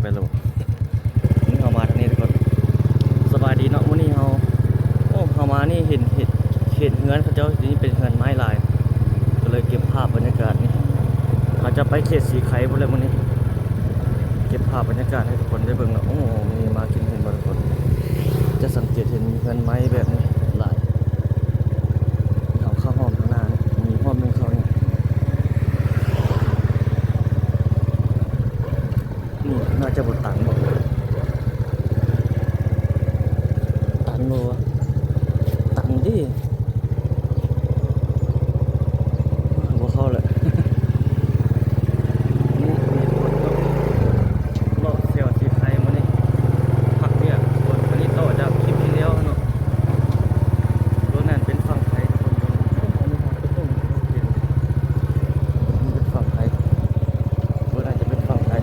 ໄປແລ້ວ ນີ້ເຮົາມາທາງນີ້ທຸກຄົນ. ສະບາຍດີເນາະ ມື້ນີ້ເຮົາ ໂອ້ ເຮົາມານີ້ເຫັນ ເຫັນ ເຫັນເຮືອນເຂົາເຈົ້ານີ້ເປັນເຮືອນໄມ້ຫຼາຍ ກໍເລີຍເກັບພາບບັນຍາກາດນີ້. ເຮົາຈະໄປເຂດສີໄຄພຸ້ນແຫຼະມື້ນີ້ ເກັບພາບບັນຍາກາດໃຫ້ທຸກຄົນໄດ້ເບິ່ງເນາະ. ໂອ້ ມື້ນີ້ມາກິນເຫັນບໍ່ທຸກຄົນ ຈະສັງເກດເຫັນມີເຮືອນໄມ້ແບບນີ້ຫຼາຍ. ເຮົາເຂົ້າຮ່ອມທາງໜ້ານີ້ ມີຮ່ອມໜຶ່ງເຂົ້ານີ້ ນີ້ໜ້າຈະບໍ່ຕັນບໍ່ ຕັນບໍ່ວະ ຕັນເດ້ ບໍ່ເຂົ້າແຫຼະ. ນີ້ ນີ້ ເລາະແຖວສີໄຄມື້ນີ້ ພັກວຽກ ອັນນີ້ຕໍ່ຈາກຄລິບທີ່ແລ້ວເນາະ. ໂຕນັ້ນເປັນຝັ່ງໄທທຸກຄົນ ອັນນີ້ເປັນຝັ່ງໄທ ໂຕນັ້ນຈະເປັນຝັ່ງໄທ.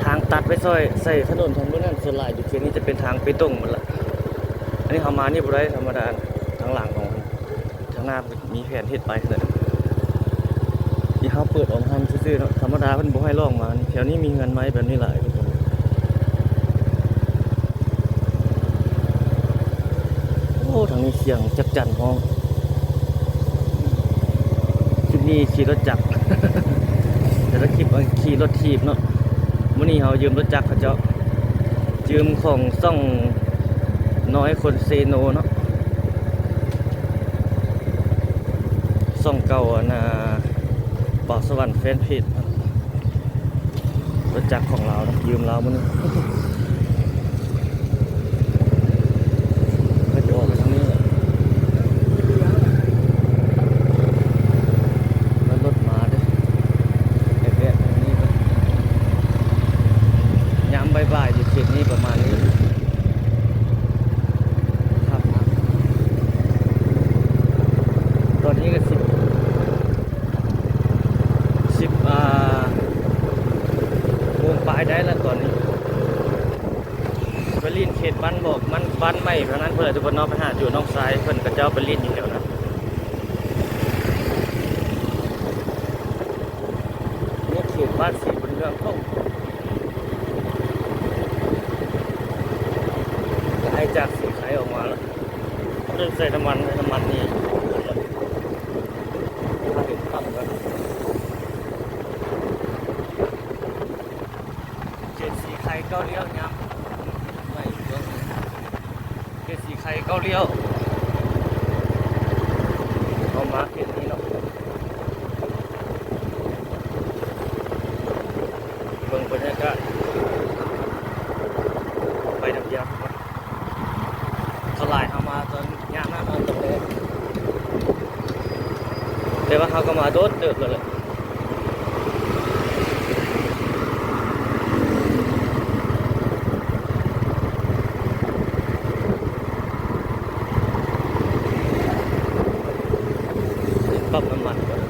ທາງຕັດໄປຊ່ອຍໃສ່ຖະໜົນທາງໂນ້ນນັ້ນ ສ່ວນຫຼາຍຢູ່ເຂດນີ້ຈະເປັນທາງເບຕົງໝົດລະ. ອັນນີ້ເຮົາມານີ້ບໍ່ໄດ້ທຳມະດາ ທາງຫຼັງຂອງ ທາງໜ້າ ມີແຜນເຮັດໄປຫັ້ນແຫຼະ ທີ່ເຮົາເປີດອອກຫັ້ນຊື່ໆເນາະ. ທຳມະດາເພິ່ນບໍ່ໃຫ້ລອກມານີ້ ແຖວນີ້ມີເຮືອນໄມ້ແບບນີ້ຫຼາຍທຸກຄົນ. ໂອ້ ທາງນີ້ສຽງຈັກຈັ່ນຮ້ອງ. ຄລິບນີ້ຂີ່ລົດຈັກ ແຕ່ລະຄລິບຂີ່ລົດຖີບເນາະ. ມື້ນີ້ເຮົາຢືມລົດຈັກເຂົາເຈົ້າ ຢືມຂອງຊ່ອງນ້ອຍຄົນເຊໂນເນາະ. ຊ່ອງເກົ່າ ອັນນ່າ ບ່າວສະຫວັນແຟນເພຈ ລົດຈັກຂອງລາວນະ ຢືມລາວມື້ນີ້ ເພິ່ນຈະອອກໄປທາງນີ້ແຫຼະ ແລ້ວລົດມາເດ້ ແອດແອດທາງນີ້ ຍາມບ່າຍໆ ຢູ່ເຂດນີ້ປະມານນີ້. ຄັບ ຕອນນີ້ກໍສິບ ສິບ ອ່າ ໂມງປາຍໄດ້ແລ້ວຕອນນີ້. ໄປຫຼິ້ນເຂດບ້ານໝອກ ມັນ ບ້ານໃໝ່ທາງນັ້ນເພິ່ນແຫຼະທຸກຄົນເນາະ ໄປຫາຢູ່ນ້ອງຊາຍເພິ່ນ ເຂົາເຈົ້າໄປຫຼິ້ນຢູ່ແຖວນັ້ນ. ນີ້ເຂດບ້ານສີບຸນເຮືອງ ເອົ້າ ກາຍຈາກສີໄຄອອກມາແລ້ວ ເລີ່ມໃສ່ນ້ຳມັນ ໃສ່ນ້ຳມັນນີ້ ເຫັນປະມານ ເຂດສີໄຄເກົ້າລ້ຽວຍາມ ໄປເມືອງ ເຂດສີໄຄເກົ້າລ້ຽວ ເຂົ້າມາເຂດນີ້ເນາະ ເບິ່ງບັນຍາກາດ ໄປນຳດຽວ ສ່ວນຫຼາຍເຮົາມາຕອນຍາມນັ້ນ ເຮົາຕ້ອງໄດ້ ແຕ່ວ່າເຮົາກໍມາໂດນເຕີບແລ້ວແຫຼະ. ປັບນ້ຳມັນກ່ອນ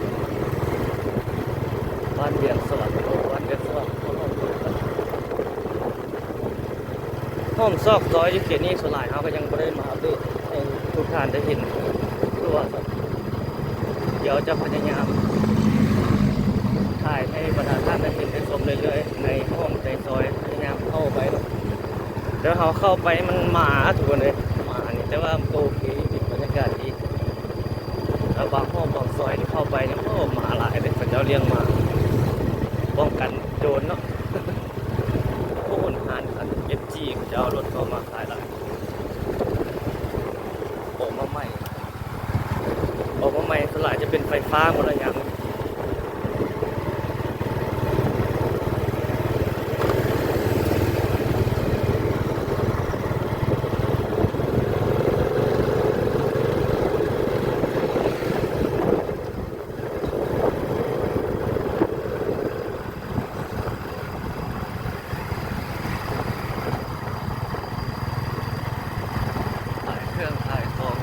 ບ້ານວຽງສະຫວັນ ໂອ້ ບ້ານວຽງສະຫວັນ ໂອ້ ຫ້ອມຊອກຊອຍຢູ່ເຂດນີ້ ສ່ວນຫຼາຍເຮົາກໍຍັງບໍ່ໄດ້ມາອັບເດດໃຫ້ທຸກທ່ານໄດ້ເຫັນທົ່ວ ດຽວຈະພະຍາຍາມຖ່າຍໃຫ້ບັນດາທ່ານໄດ້ເຫັນໄດ້ຊົມເລື້ອຍໆ ໃນຫ້ອງໃນຊອຍ ພະຍາຍາມເຂົ້າໄປເນາະ. ແຕ່ເຮົາເຂົ້າໄປມັນໝາທຸກຄົນເອີຍ ໝານີ້ ແຕ່ວ່າໂອເຄ ເປັນບັນຍາກາດດີ. ແລ້ວບາງຫ້ອງບາງຊອຍທີ່ເຂົ້າໄປນີ້ ໂອ້ ໝາຫຼາຍເດ້ ເຂົາເຈົ້າລ້ຽງໝາ ປ້ອງກັນໂຈນເນາະ. ໂອ້ ຮ້ານຂາຍເອັຟຈີ ເຂົາເຈົ້າເອົາລົດເຂົ້າມາຂາຍຫຼາຍ ອອກມາໃໝ່ ອອກມາໃໝ່ ສ່ວນຫຼາຍຈະເປັນໄຟຟ້າໝົດລະຫຍັງ. ຂາຍເຄື່ອງຂາຍຂອງ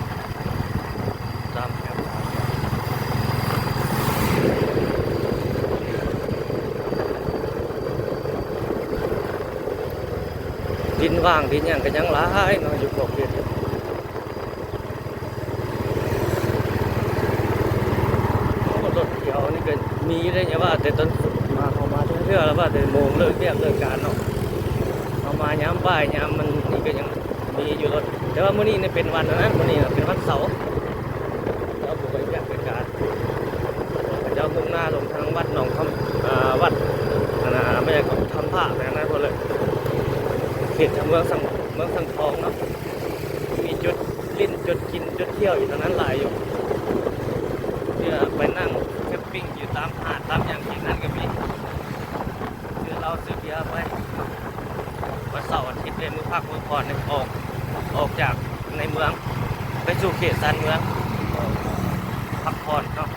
ຕາມແຄມທາງ. ດິນຫວ່າງດິນຫຍັງກໍຍັງຫຼາຍເນາະ ຢູ່ຂອບເຂດ. ໂອ້ ລົດຂຽວ ຕອນນີ້ກໍມີຢູ່ເດ້ ຢ່າວ່າແຕ່ຕອນມາ ເຮົາມາເທື່ອໆ ແລ້ວວ່າແຕ່ໂມງເລີກວຽກເລີກການເນາະ ເຮົາມາຍາມບ່າຍຍາມມັນນີ້ກໍຍັງມີຢູ່ລົດ. ແຕ່ວ່າມື້ນີ້ນີ້ເປັນວັນອັນນັ້ນ ມື້ນີ້ເປັນວັນເສົາ ເຂົາເຈົ້າບໍ່ໄປວຽກໄປການ ເຂົາເຈົ້າມຸ່ງໜ້າລົງທາງວັດໜອງຄຳ ອ່າ ວັດ ອັນນ່າ ແມ່ນຫຍັງ ທຳພະ ໄປທາງນັ້ນພຸ້ນເລີຍ ເຂດທາງເມືອງສັງ ເມືອງສັງທອງເນາະ. ມີຈຸດຫຼິ້ນ ຈຸດກິນ ຈຸດທ່ຽວຢູ່ທາງນັ້ນຫຼາຍຢູ່ ເພື່ອໄປນັ່ງແຄມປິງຢູ່ຕາມຫາດຕາມຫຍັງທີ່ນັ້ນກໍມີ ຊື້ເຫຼົ້າຊື້ເບຍໄປ ວັນເສົາອາທິດເດ້ ມື້ພັກມື້ຜ່ອນນີ້ ອອກ ອອກຈາກໃນເມືອງໄປສູ່ເຂດຊານເມືອງ ພັກຜ່ອນເນາະ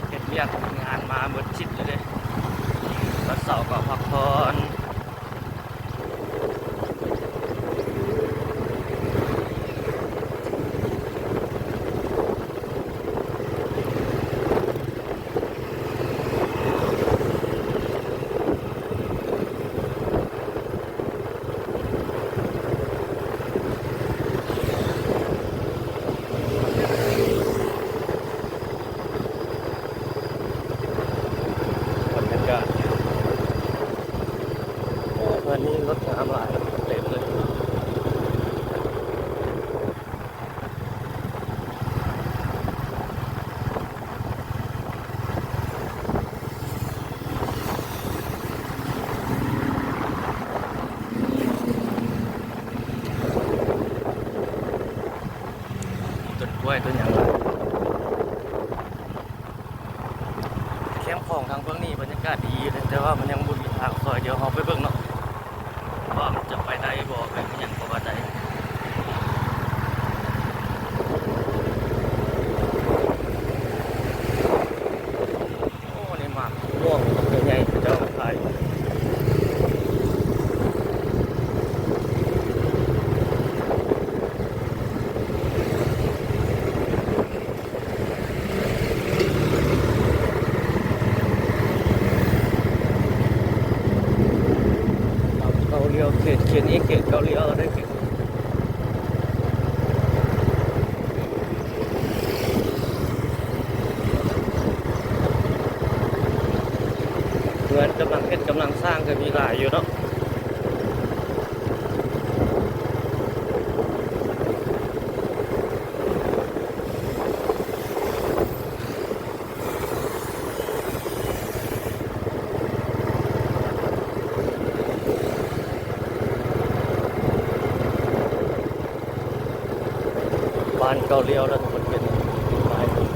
ເຮັດວຽກເຮັດງານມາເບິດຊິດແລ້ວເດ້ ວັນເສົາກໍພັກຜ່ອນ. ບັນຍາກາດ ໂອ້ ເຮືອນນີ້ລົດງາມຫຼາຍ ເຕັມເລີຍ. ຕົ້ນກ້ວຍ ຕົ້ນຫຍັງ ແຄມຂອງທາງເບື້ອງນີ້ບັນຍາກາດດີຢູ່ເດ້ ແຕ່ວ່າມັນຍັງບໍ່ມີທາງຊ່ອຍ ດຽວເຮົາໄປເບິ່ງເນາະ ວ່າມັນຈະໄປໄດ້ບໍ່ ໄປຫຍັງບໍ່ວ່າໄດ້. ໂອ້ ນີ້ໝາກມ່ວງໃຫຍ່ໆ ເຂົາເຈົ້າມາຂາຍ. ເກົາຫຼີ ເຂດ ເຂດນີ້ເຂດເກົາຫຼີເດ້ ເຮືອນກຳລັງເຮັດ ກຳລັງສ້າງກໍມີຫຼາຍຢູ່ເນາະ. ບ້ານເກົ່າລ້ຽວແລ້ວ ທຸກຄົນເປັນຫຼາຍຄົນ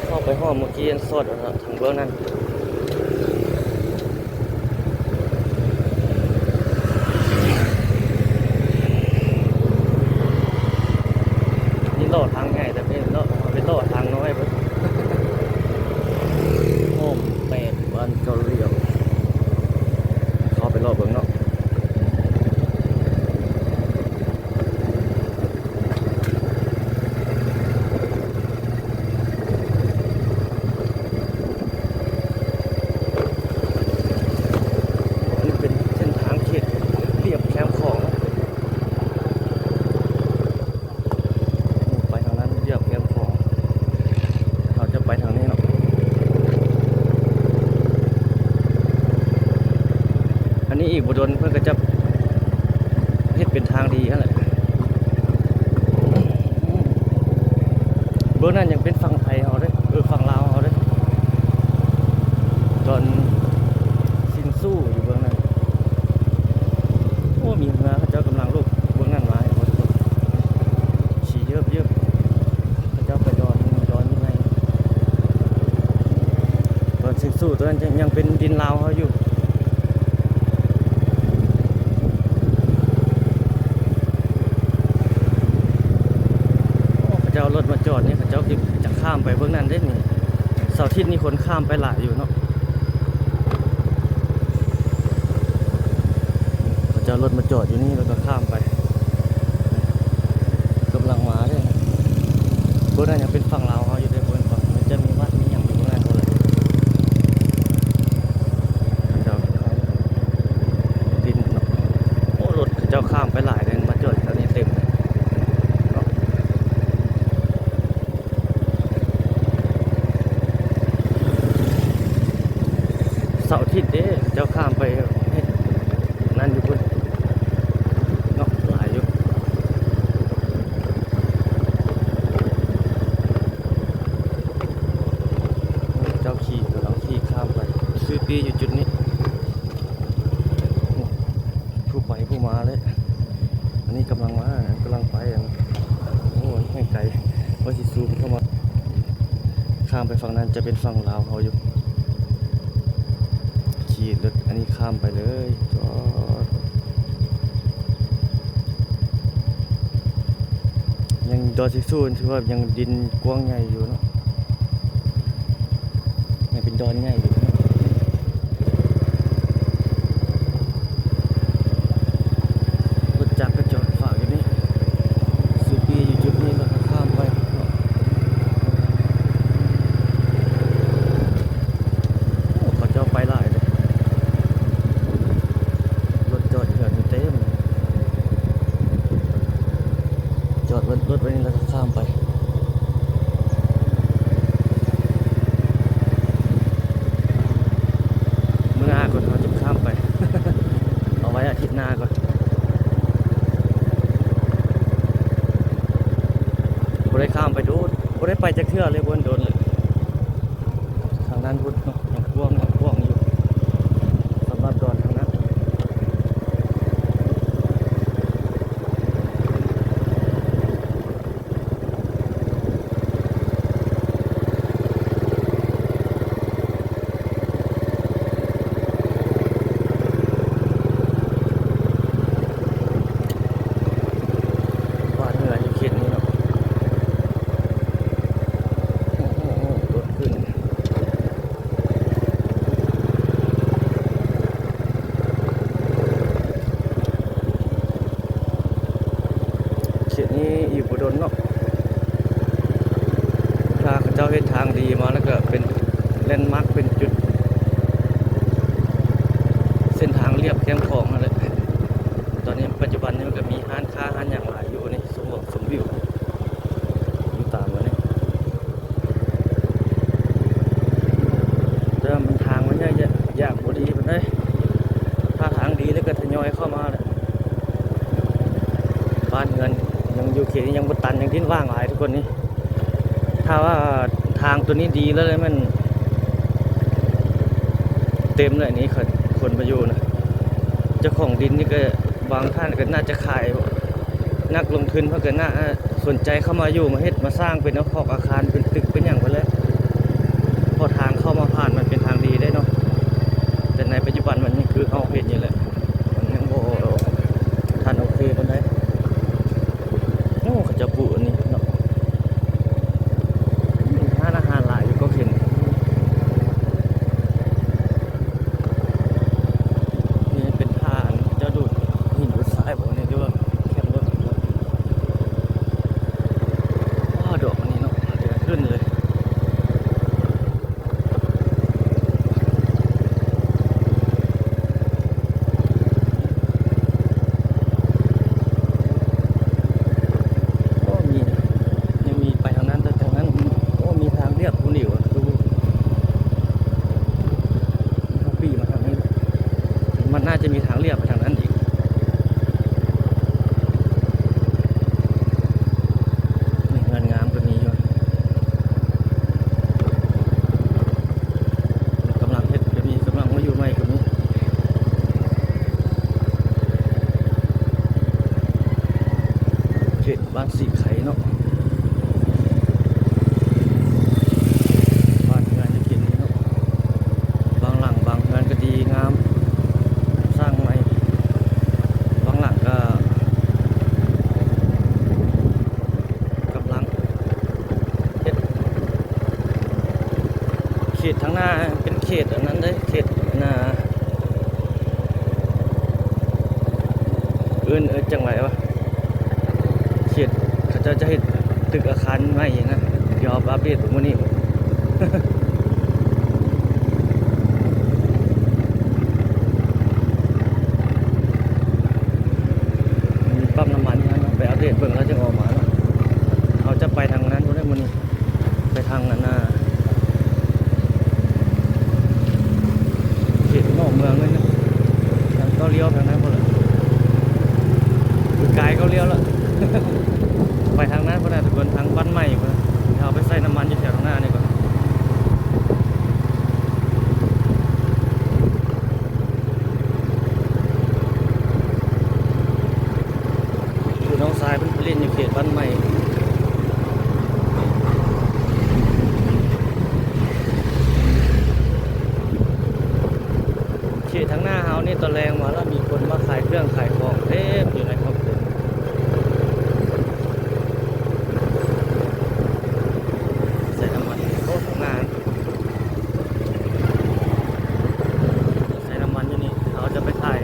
ເຂົ້າໄປຮອດເມື່ອກີ້ ອັນສອດ ທາງເບື້ອງນັ້ນ ນີ້ເລາະທາງໃຫຍ່ ແຕ່ເປັນເລາະ ເຮົາໄປເລາະທາງນ້ອຍເບິ່ງ ອ້ອມແປດ ບ້ານເກົ່າລ້ຽວ ເຂົ້າໄປເລາະເບິ່ງເນາະ. ອັນນີ້ເປັນເສັ້ນທາງເຂດລຽບແຄມຂອງ ໄປທາງນັ້ນລຽບແຄມຂອງ ເຮົາຈະໄປທາງນີ້ເນາະ. ອັນນີ້ອີກບໍ່ດົນເພິ່ນກໍຈະເຮັດເປັນທາງດີຫັ້ນແຫຼະ. ເບື້ອງນັ້ນຍັງເປັນຝັ່ງໄທເຮົາເດ້ ເອີ ຝັ່ງລາວເຮົາເດ້ ດອນຊິນຊູຢູ່ເບື້ອງນັ້ນ. ໂອ້ ມີເຮືອເຂົາເຈົ້າກຳລັງລົງເບື້ອງນັ້ນມາໃຫ້ເຮົາເບິ່ງ ຂີ້ເຢີບໆ ເຂົາເຈົ້າໄປດອນ ດອນໃຫຍ່ ດອນຊິນຊູ ຕົວນັ້ນຍັງ ຍັງເປັນດິນລາວເຮົາຢູ່. ໂອ້ ເຂົາເຈົ້າເອົາລົດມາຈອດນີ້ ເຂົາເຈົ້າຊິຈະຂ້າມໄປເບື້ອງນັ້ນເດ້ນີ້ ເສົາອາທິດນີ້ຄົນຂ້າມໄປຫຼາຍຢູ່ເນາະ. ເຂົາເຈົ້າເອົາລົດມາຈອດຢູ່ນີ້ ແລ້ວກໍຂ້າມໄປ ກຳລັງມາເດ້. ເບິ່ງນັ້ນຍັງເປັນຝັ່ງລາວເຮົາຢູ່ເດ້ ເບິ່ງຝັ່ງ ມັນຈະມີວັດມີຫຍັງຢູ່ເບິ່ງນັ້ນພຸ້ນແຫຼະ. ເຂົາເຈົ້າ ດິນເນາະ ໂອ້ ລົດເຂົາເຈົ້າຂ້າມໄປຫຼາຍເດ້ ມາຈອດແຖວນີ້ເຕັມເນາະ. ເສົາອາທິດເດ້ ເຂົາເຈົ້າຂ້າມໄປເຮັດນັ້ນຢູ່ພຸ້ນເນາະ ຫຼາຍຢູ່. ເຈົ້າຂີ່ ເຂົາເຈົ້າຂີ່ຂ້າມໄປ ຊື້ປີ້ຢູ່ຈຸດນີ້ ຜູ້ໄປຜູ້ມາເລີຍ. ອັນນີ້ກຳລັງມາ ກຳລັງໄປ ອັນ ໂອ້ຍ ແຮ່ງໄກ ວ່າຊິຊູມເຂົ້າມາ ຂ້າມໄປຝັ່ງນັ້ນຈະເປັນຝັ່ງລາວເຮົາຢູ່ ຂີ່ລົດອັນນີ້ຂ້າມໄປເລີຍ ຈອດ ຍັງ ດອຍເຊັກຊູນ ຖືວ່າຍັງດິນກວ້າງໃຫຍ່ຢູ່ເນາະ. ຍັງເປັນດອນໃຫຍ່ຢູ່ເນາະ ລົດຈັກກະຈອດຂວາງຢູ່ນີ້ ຊື້ປີ້ຢູ່ຈຸດນີ້ ແລ້ວກະຂ້າມໄປເນາະ. ໂອ້ ເຂົາເຈົ້າໄປຫຼາຍເດ້ ລົດຈອດຢູ່ແຖວນີ້ເຕັມ ຈອດລົດໄວ້ນີ້ ແລ້ວກະຂ້າມໄປ. ມື້ໜ້າກ່ອນເຮົາຈະຂ້າມໄປ ເອົາໄວ້ອາທິດໜ້າກ່ອນ ບໍ່ໄດ້ຂ້າມໄປໂດນ ບໍ່ໄດ້ໄປຈັກເທື່ອເລີຍ ບໍ່ໂດນເລີຍ. ທາງດ້ານພຸ້ນເນາະ ຍັງກວ້າງ ຍັງກວ້າງຢູ່ ສຳລັບດອນທາງນັ້ນ. ບ້ານເຮືອນຢູ່ເຂດນີ້ເນາະ ໂອ້ໂຫ ລົດຂຶ້ນ. ເຂດນີ້ອີກບໍ່ດົນເນາະ ຖ້າເຂົາເຈົ້າເຮັດທາງດີມາແລ້ວກະເປັນແລນມາກ ເປັນຈຸດເສັ້ນທາງລຽບແຄມຂອງຫັ້ນແຫຼະ. ຕອນນີ້ປັດຈຸບັນນີ້ມັນກະມີຮ້ານຄ້າຮ້ານຫຍັງຫຼາຍຢູ່ນີ້ ຊົມວິວ ຊົມວິວຢູ່ຕາມອັນນີ້. ແຕ່ວ່າມັນທາງມັນຍາກ ຍາກ ຍາກບໍ່ດີປານໃດ ຖ້າທາງດີແລ້ວກະທະຍອຍເຂົ້າມາແຫຼະ. ບ້ານເຮືອນຍັງຢູ່ເຂດນີ້ຍັງບໍ່ຕັນ ຍັງດິນຫວ່າງຫຼາຍທຸກຄົນນີ້. ຖ້າວ່າທາງໂຕນີ້ດີແລ້ວແມ່ນເຕັມເລີຍນີ້ ຄົນມາຢູ່ນະ ເຈົ້າຂອງດິນນີ້ກະບາງທ່ານກະໜ້າຈະຂາຍ ນັກລົງທຶນເພິ່ນກະໜ້າ ສົນໃຈເຂົ້າມາຢູ່ ມາເຮັດມາສ້າງເປັນອາຄອກອາຄານ ເປັນຕຶກເປັນຫຍັງໄປເລີຍ ເພາະທາງເຂົ້າມາຜ່ານມັນເປັນທາງດີເດ້ເນາະ. ແຕ່ໃນປັດຈຸບັນມັນຍັງຄືເຮົາເຫັນນີ້ແຫຼະ ມັນຍັງບໍ່ທັນໂອເຄປານໃດ. ໂອ້ ເຂົາເຈົ້າປູກອັນນີ້ເນາະ ຮ້ານອາຫານຫຼາຍຢູ່ກໍເຫັນ. ນີ້ເປັນທ່າອັນເຈົ້າດູດຫີນດູດຊາຍບໍ່ນີ້ ຫຼືວ່າແຄມລົດ. ວ້າວ ດອກອັນນີ້ເນາະ ເດືອຂຶ້ນເລີຍ. ໂອ້ ມີ ຍັງມີໄປທາງນັ້ນ ແຕ່ທາງນັ້ນ ໂອ້ ມີທາງລຽບພຸ້ນອີກຫວາ ຕູ້ ເຮົາປີ້ມາທາງນີ້ ມັນໜ້າຈະມີທາງລຽບໄປທາງນັ້ນອີກ. ນີ້ເຮືອນງາມກະມີຢູ່ ກຳລັງເຮັດກະມີ ກຳລັງມາຢູ່ໃໝ່ກະມີ. ເຂດບ້ານສີໄຄເນາະ ບ້ານເຮືອນຢູ່ເຂດນີ້ເນາະ ບາງຫຼັງບາງເຮືອນກະດີງາມ ສ້າງໃໝ່ ບາງຫຼັງກະ ກຳລັງເຮັດ ເຂດທາງໜ້າເປັນເຂດອັນນັ້ນເດ້ ເຂດ ອັນນ່າ ເອີ້ນ ເອີ້ນຈັ່ງໃດວະ ເຂດເຂົາເຈົ້າຈະເຮັດຕຶກອາຄານໃໝ່ນະ ດຽວເອົາໄປອັບເດດມື້ນີ້. ມີປ້ຳນ້ຳມັນຢູ່ຫັ້ນເນາະ ໄປອັບເດດເບິ່ງແລ້ວຈຶ່ງອອກມາເນາະ. ເຮົາຈະໄປທາງນັ້ນພຸ້ນເດ້ມື້ນີ້ ໄປທາງອັນນ່າ ເ ລ້ຽວທາງນັ້ນພຸ້ນລະ ຄືກາຍເຂົາລ້ຽວລະ ໄປທາງນັ້ນພຸ້ນນະທຸກຄົນ ທາງບ້ານໃໝ່ພຸ້ນນະ. ເຮົາໄປໃສ່ນ້ຳມັນຢູ່ແຖວທາງໜ້ານີ້ກ່ອນ. ຜູ້ນ້ອງຊາຍເພິ່ນໄປຫຼິ້ນຢູ່ເຂດບ້ານໃໝ່. ເຂດທາງໜ້າເຮົານີ້ ຕອນແລງມາແລ້ວມີຄົນມາຂາຍເຄື່ອງຂາຍຂອງເຕັມຢູ່ໃນຄອບຄົວ. ໃສ່ນ້ຳມັນ ໂອ້ ທາງໜ້າ ໃສ່ນ້ຳມັນຢູ່ນີ້ ເຮົາຈະໄປຖ່າຍ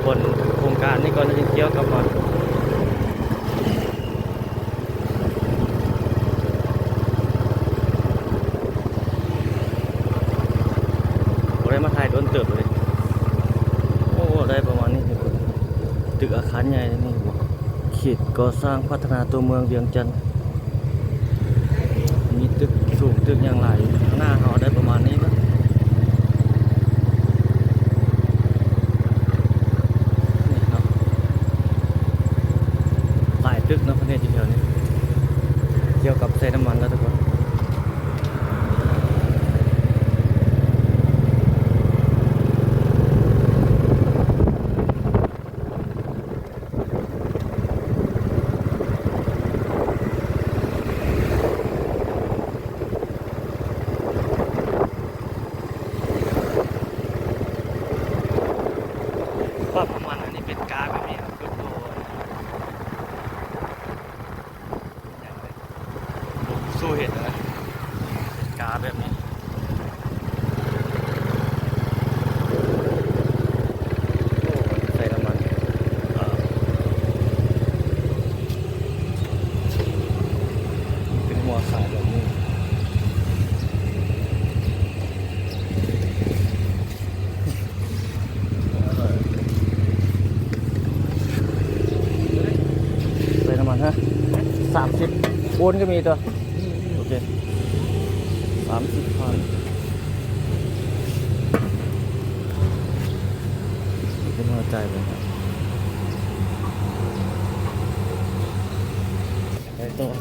ບ່ອນໂຄງການນີ້ກ່ອນ ແລ້ວຈຶ່ງກ່ຽວກັບມາ. ບໍ່ໄດ້ມາຖ່າຍດົນເຕີບເລີຍ. ໂອ້ ໄດ້ປະມານນີ້ ເຫັນບໍ່? ຕຶກອາຄານໃຫຍ່ນີ້ ເຂດກໍ່ສ້າງພັດທະນາຕົວເມືອງວຽງຈັນ ມີຕຶກສູງຕຶກຫຍັງຫຼາຍຢູ່. ທາງໜ້າເຮົາໄດ້ປະມານນີ້ເນາະ. ນີ້ເນາະ ຫຼາຍຕຶກເນາະ ເພິ່ນເຮັດຢູ່ແຖວນີ້ ກ່ຽວກັບໃສ່ນ້ຳມັນແລ້ວທຸກຄົນ. ປ້ຳນ້ຳມັນອັນນີ້ເປັນກາແບບນີ້ ຄືໂຕສູ້ເຮັດນະ ເປັນກາແບບນີ້. ໂອ້ ໃສ່ນ້ຳມັນ ເອີ ເປັນຫົວຂາຍແບບນີ້. ໃສ່ນ້ຳມັນຮະ ສາມສິບ ໂອນກໍມີຕົວະ. ໂອເຄ ສາມສິບພັນ ເປັນຫົວໃຈເລີຍ ໄປຕໍ່.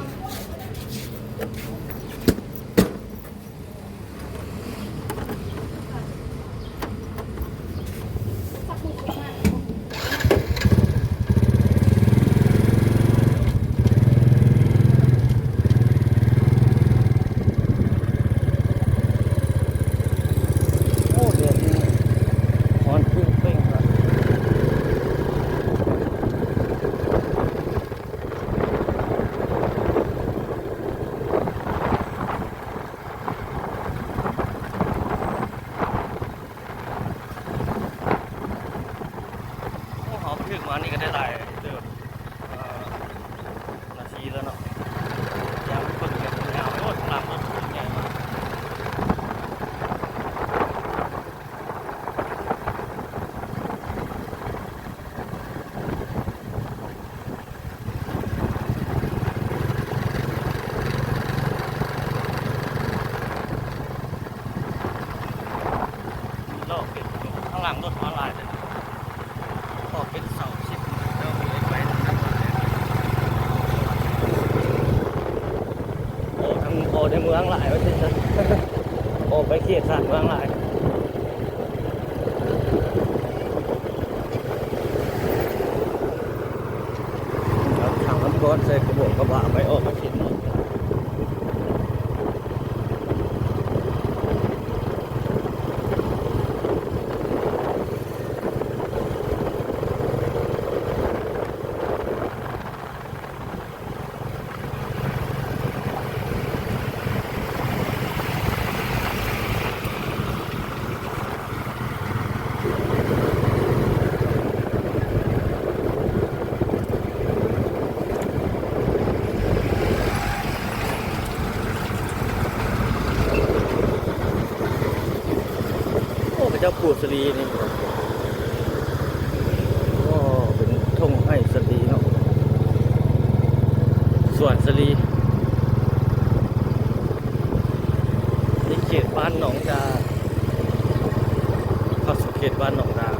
ໂອ້ ແດດນີ້ຮ້ອນເປັ້ງໆ ຄັກ. ໂອ້ ເຮົາຖືກມານີ້ກໍໄດ້ຫຼາຍເຕີບ ເອີ ນາທີແລ້ວເນາະ. ຍາມເບິ່ງແບບຍາວໂພດ ລາງລົດໃຫຍ່ມາ. ລອກເປັນຢູ່ຂ້າງຫຼັງລົດມາຫຼາຍເລີຍ ອອກເປັນເສົາຊິບ ແລ້ວມີໄປທາງນັ້ນ. ໂອ້ ທາງ ໂອ້ ໃນເມືອງຫຼາຍວ່າຊັ້ນຊະ ໂອ້ ໄປເຂດຊານເມືອງຫຼາຍ. ເອົາຖັງນ້ຳກ້ອນໃສ່ກະບອກກະບະໄປອອກມາກິນ. ໂອ້ ເຂົາເຈົ້າປູກສາລີນີ້ ໂອ້ ເປັນທົ່ງໄຮ່ສາລີເນາະ ສວນສາລີ ໃນເຂດບ້ານໜອງດາ ເຂົ້າສູ່ເຂດບ້ານໜອງດາ.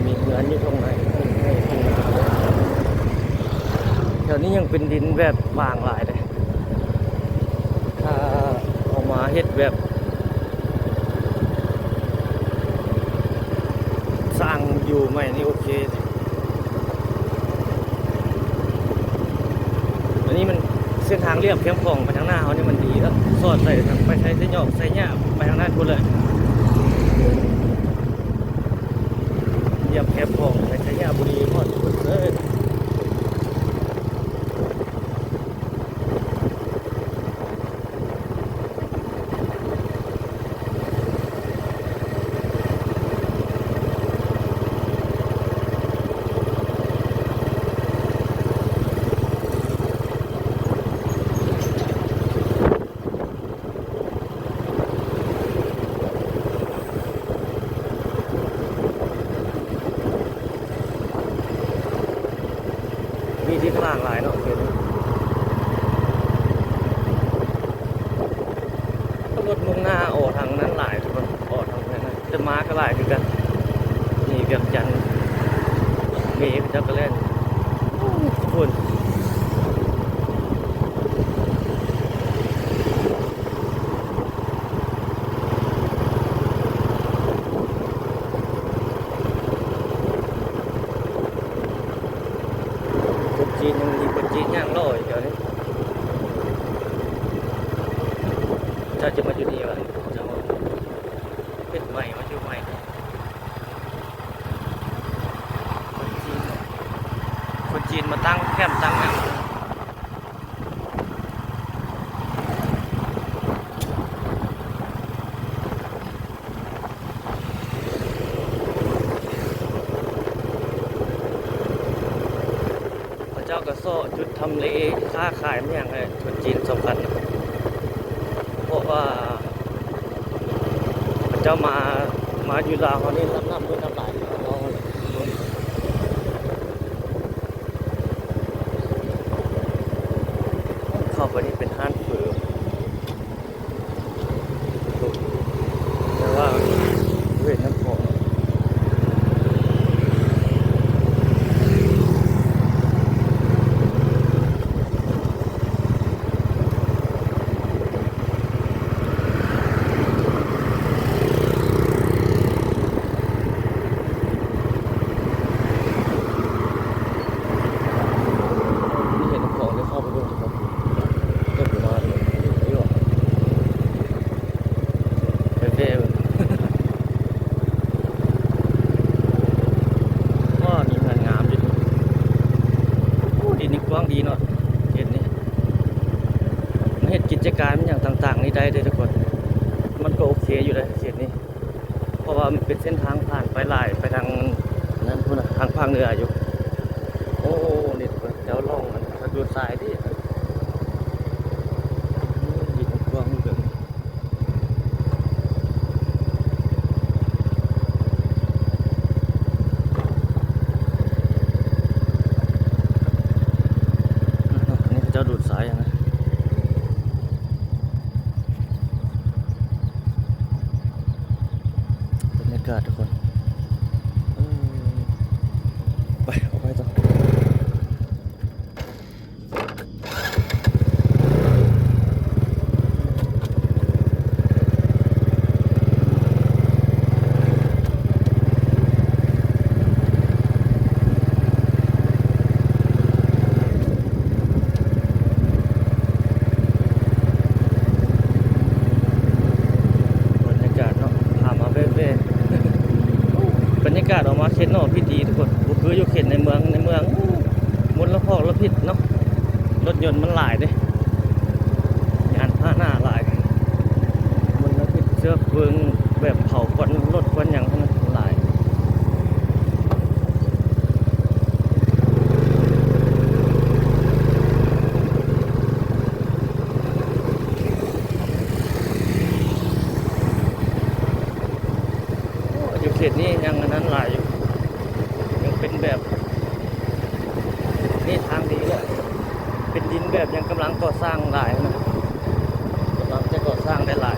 ມີເຮືອນຢູ່ທົ່ງໃນ ທົ່ງໄຮ່ທົ່ງນາ. ແຖວນີ້ຍັງເປັນດິນແບບບາງຫຼາຍເດ້. ຖ້າເອົາມາເຮັດແບບ ສ້າງຢູ່ໃໝ່ນີ້ໂອເຄ. ອັນນີ້ມັນເສັ້ນທາງລຽບແຄມຂອງໄປທາງໜ້າເຮົານີ້ມັນດີແລ້ວ ສອດໄປທາງ ໄປໄຊຊະຍອກ ໄຊຍະ ໄປທາງນັ້ນພຸ້ນເລີຍ. ລຽບແຄມຂອງໄປໄຊຍະບູລີ ຮອດພຸ້ນເລີຍ. ມີທິດທາງຫຼາຍເນາະ ລົດມຸ່ງໜ້າອອກທາງນັ້ນຫຼາຍ ທຸກຄົນ ອອກທາງນັ້ນນະ ແຕ່ມາກໍຫຼາຍຄືກັນ. ນີ້ວຽງຈັນ ເມເຂົາເຈົ້າກໍແລ່ນພຸ້ນ. ຄົນຈີນຍັງມີຄົນຈີນຍ່າງເລາະຢູ່ແຖວນີ້. ເຈົ້າຈະມາຢູ່ນີ້ຫວາ? ເຈົ້າເຮັດໃໝ່ ມາຢູ່ໃໝ່. ຄົນຈີນ ຄົນຈີນມາຕັ້ງແຄມຕັ້ງຫຍັງ. ເຂົາເຈົ້າກໍເຊາະຈຸດທຳເລຄ້າຂາຍແມ່ນຫຍັງໃຫ້ຄົນຈີນສຳຄັນ ເພາະວ່າເຂົາເຈົ້າມາ ມາຢູ່ລາວເຮົານີ້ນັບມື້ນັບຫຼາຍເນາະ. ເຂົ້າໄປນີ້ເປັນຮ້ານເຝີ ແຕ່ວ່າເວດນ້ຳຂອງ ນີ້ເຫັນຂອງເລີຍເຂົ້າໄປເບິ່ງ ເບິ່ງປະມານນີ້ ໄປແວ່ເບິ່ງ. ໂອ້ ມີເຮືອນງາມຢູ່ນີ້. ໂອ້ ດິນນີ້ກວ້າງດີເນາະ ເຂດນີ້ ມາເຮັດກິດຈະການຫຍັງຕ່າງໆນີ້ໄດ້ເດ້ທຸກຄົນ. ມັນກໍໂອເຄຢູ່ເດ້ເຂດນີ້ ເພາະວ່າມັນເປັນເສັ້ນທາງຜ່ານໄປຫຼາຍ ໄປທາງນັ້ນພຸ້ນນະ ທາງພາກເໜືອຢູ່. ໂອ້ ນີ້ເພິ່ນເຈົ້າລ່ອງອັນ ເຂົາດູດຊາຍເດ້. ດີກວ້າງເບິ່ງ ນີ້ເຂົາເຈົ້າດູດຊາຍນະ. ບັນຍາກາດທຸກຄົນ ເອີ ໄປ ອອກໄປຕໍ່. ບັນຍາກາດເນາະ ພາມາແວ່ໆ ບັນຍາກາດອອກມາເຂດນອກພີ້ດີທຸກຄົນ ບໍ່ຄືຢູ່ເຂດໃນເມືອງ ໃນເມືອງ ໂອ້ ມົນລະພອກລະພິດເນາະ ລົດຍົນມັນຫຼາຍເດ້ ຍານພາຫະນະຫຼາຍ ມົນລະພິດ ເຊື້ອເພີງແບບເຜົາຄວັນລົດຄວັນຫຍັງຫັ້ນນະຫຼາຍ. ໂອ້ ຢູ່ເຂດນີ້ຍັງອັນນັ້ນຫຼາຍຢູ່ ຍັງເປັນແບບ ນີ້ທາງດີແລ້ວ ເປັນດິນແບບຍັງກຳລັງກໍ່ສ້າງຫຼາຍນະ ກຳລັງຈະກໍ່ສ້າງໄດ້ຫຼາຍ.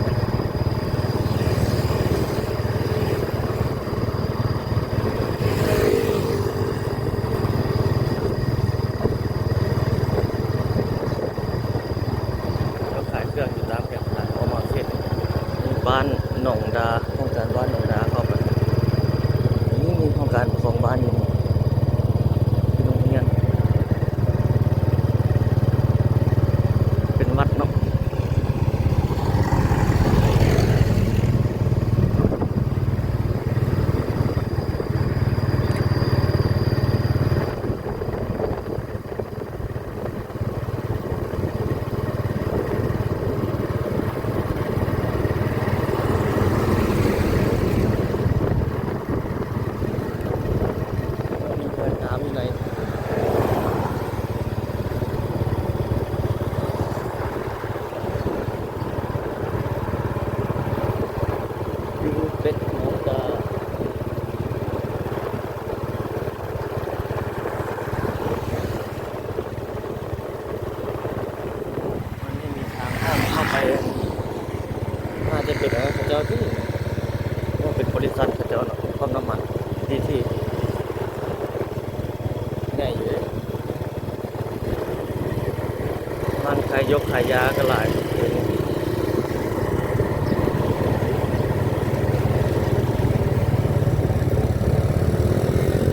ຍົກຂາຍຢາກໍຫຼາຍ.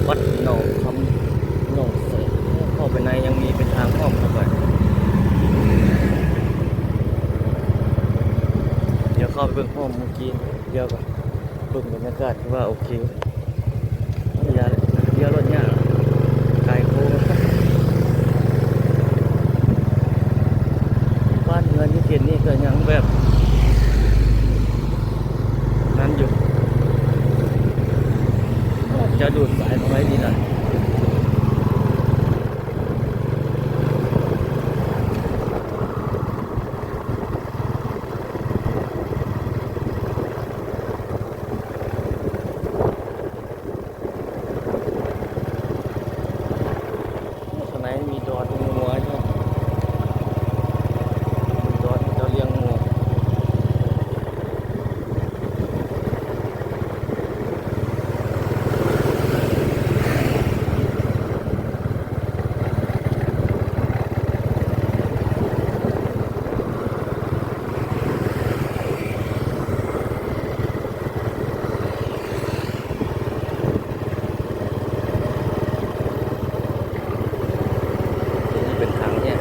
ວັດໜອງຄຳ ໜອງແສນ ເຂົ້າໄປໃນຍັງມີເປັນທາງອ້ອມເຂົ້າໄປ. ດຽວເຂົ້າໄປເບິ່ງອ້ອມເມື່ອກີ້ ດຽວກ່ອນ. ເບິ່ງບັນຍາກາດຄືວ່າໂອເຄ. ຢ່າ ຢ່າລົດຍາກ ກາຍໂຄ້ງ. ບ້ານເຮືອນຢູ່ເຂດນີ້ກໍຍັງແບບນັ້ນຢູ່. ຈະດູດສາຍມາໄວ້ນີ້ນະ. ໂອ້ ຂ້າງໃນມີດອນງົວຢູ່ ມີດອນເຈົ້າລ້ຽງງົວ. ນີ້ເປັນທາງແຍກ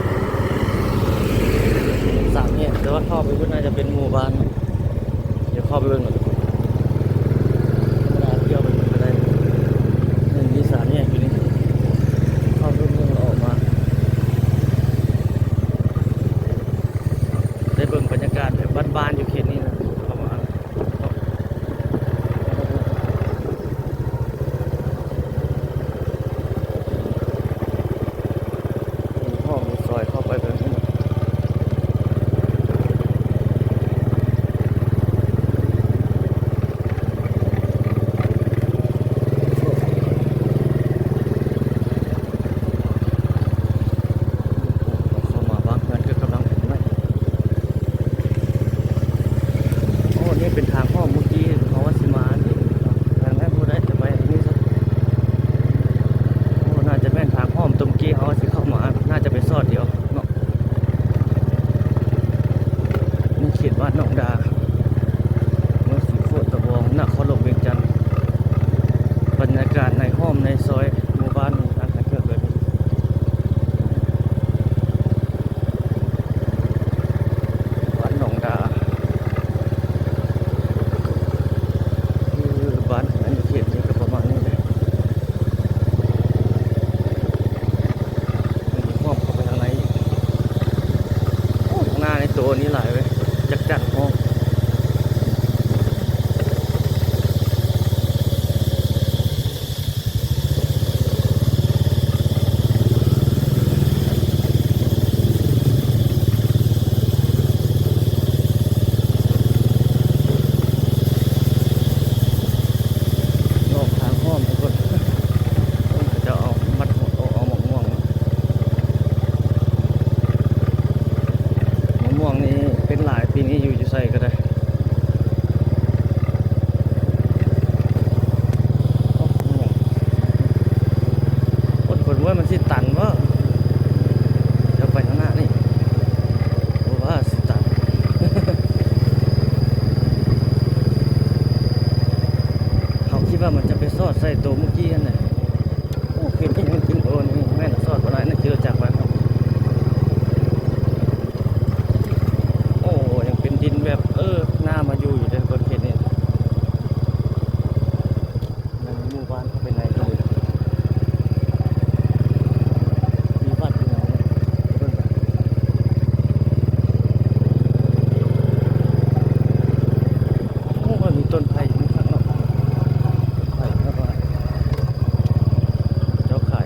ສາມແຍກ ແຕ່ວ່າເຂົ້າໄປພຸ້ນໜ້າຈະເປັນໝູ່ບ້ານ. ດຽວເຂົ້າໄປເບິ່ງກ່ອນ ທຳມະດາທ່ຽວໄປເບິ່ງກໍໄດ້. ນີ້ມີສາມແຍກຢູ່ນີ້ ເຂົ້າເບິ່ງແລ້ວອອກມາ ໄດ້ເບິ່ງບັນຍາກາດແບບບ້ານໆຢູ່ເຂດນີ້ນະ ເຂົ້າມາ. ມີຫ້ອງມີຊອຍເຂົ້າໄປແບບນີ້. ເຂົ້າມາບາງເຮືອນກໍກຳລັງເປັນໃໝ່. ໂອ້ ນີ້ເປັນທາງອ້ອມ ເມື່ອກີ້ເຮົາວ່າຊິມານີ້ ທາງນັ້ນບໍ່ໄດ້ ຈະໄປນີ້ຊະ. ໂອ້ ໜ້າຈະແມ່ນທາງອ້ອມ ຕົວເມື່ອກີ້ເຮົາວ່າຊິເຂົ້າມາ ໜ້າຈະໄປຊອດດຽວເນາະ. ໃນເຂດບ້ານໜອງດາ ເມືອງສີໂຄດຕະບອງ ນະຄອນຫຼວງວຽງຈັນ. ບັນຍາກາດໃນຮ່ອມໃນຊອຍໝູ່ບ້ານນີ້ ຮ້ານຂາຍເຄື່ອງແບບນີ້. ບ້ານໜອງດາ ຄືບ້ານເຮືອນຢູ່ເຂດນີ້ກໍປະມານນີ້ແຫຼະ. ມີຮອບເຂົ້າໄປທາງໃນອີກ. ໂອ້ ທາງໜ້ານີ້ໂຕນີ້ຫຼາຍເວີຍ ຈັກຈັນຮ້ອງ. ອອກທາງອ້ອມທຸກຄົນ ເຂົາເຈົ້າເອົາມັດ ເອົາ ເອົາໝາກມ່ວງ. ໝາກມ່ວງນີ້ເປັນຫຼາຍ ປີນີ້ຢູ່ ຢູ່ໃສກໍໄດ້. ຄົນ ຄົນວ່າມັນຊິຕັນບໍ່? ດຽວໄປທາງໜ້ານີ້ ບໍ່ວ່າຊິຕັນ. ເຮົາຄິດວ່າມັນຈະໄປຊອດໃສ່ໂຕມື້ກີ້ຫັ້ນແຫຼະ. ໂອ້ ເປັນອີ່ຫຍັງກິນໂອນີ້ ແມ່ນຊອດບໍ່ໄດ້ນະ ຂີ່ລົດຈັກໄປ. ໂອ້ ຍັງເປັນດິນແບບ ເອີ ໜ້າມາຢູ່ຢູ່ເດ້ ເບິ່ງເຂດນີ້ ຍັງມີໝູ່ບ້ານເຂົ້າໄປໃນຢູ່. ມີວັດຢູ່ເນາະ ເບິ່ງກັນ. ໂອ້ ມັນມີຕົ້ນໄຜ່ຢູ່ຂ້າງນອກ ໄຜ່ແບບວ່າເຈົ້າຂາຍ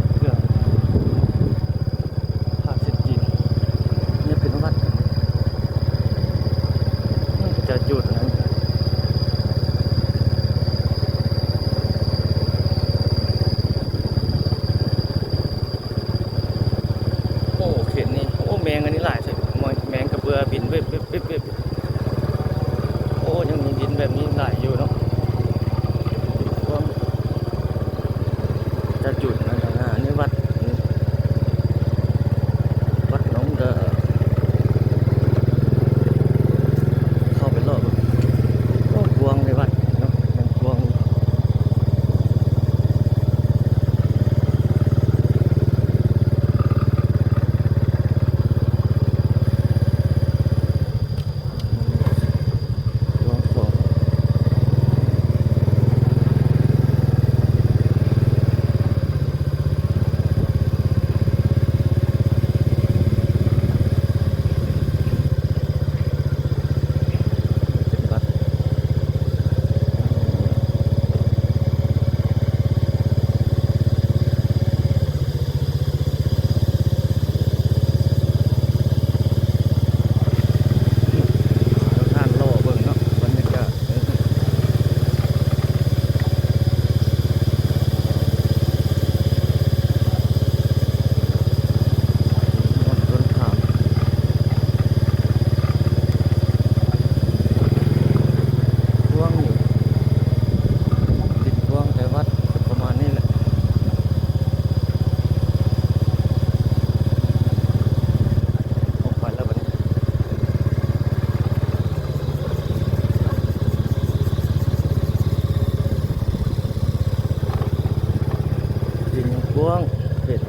ຊ່ວງເຂດ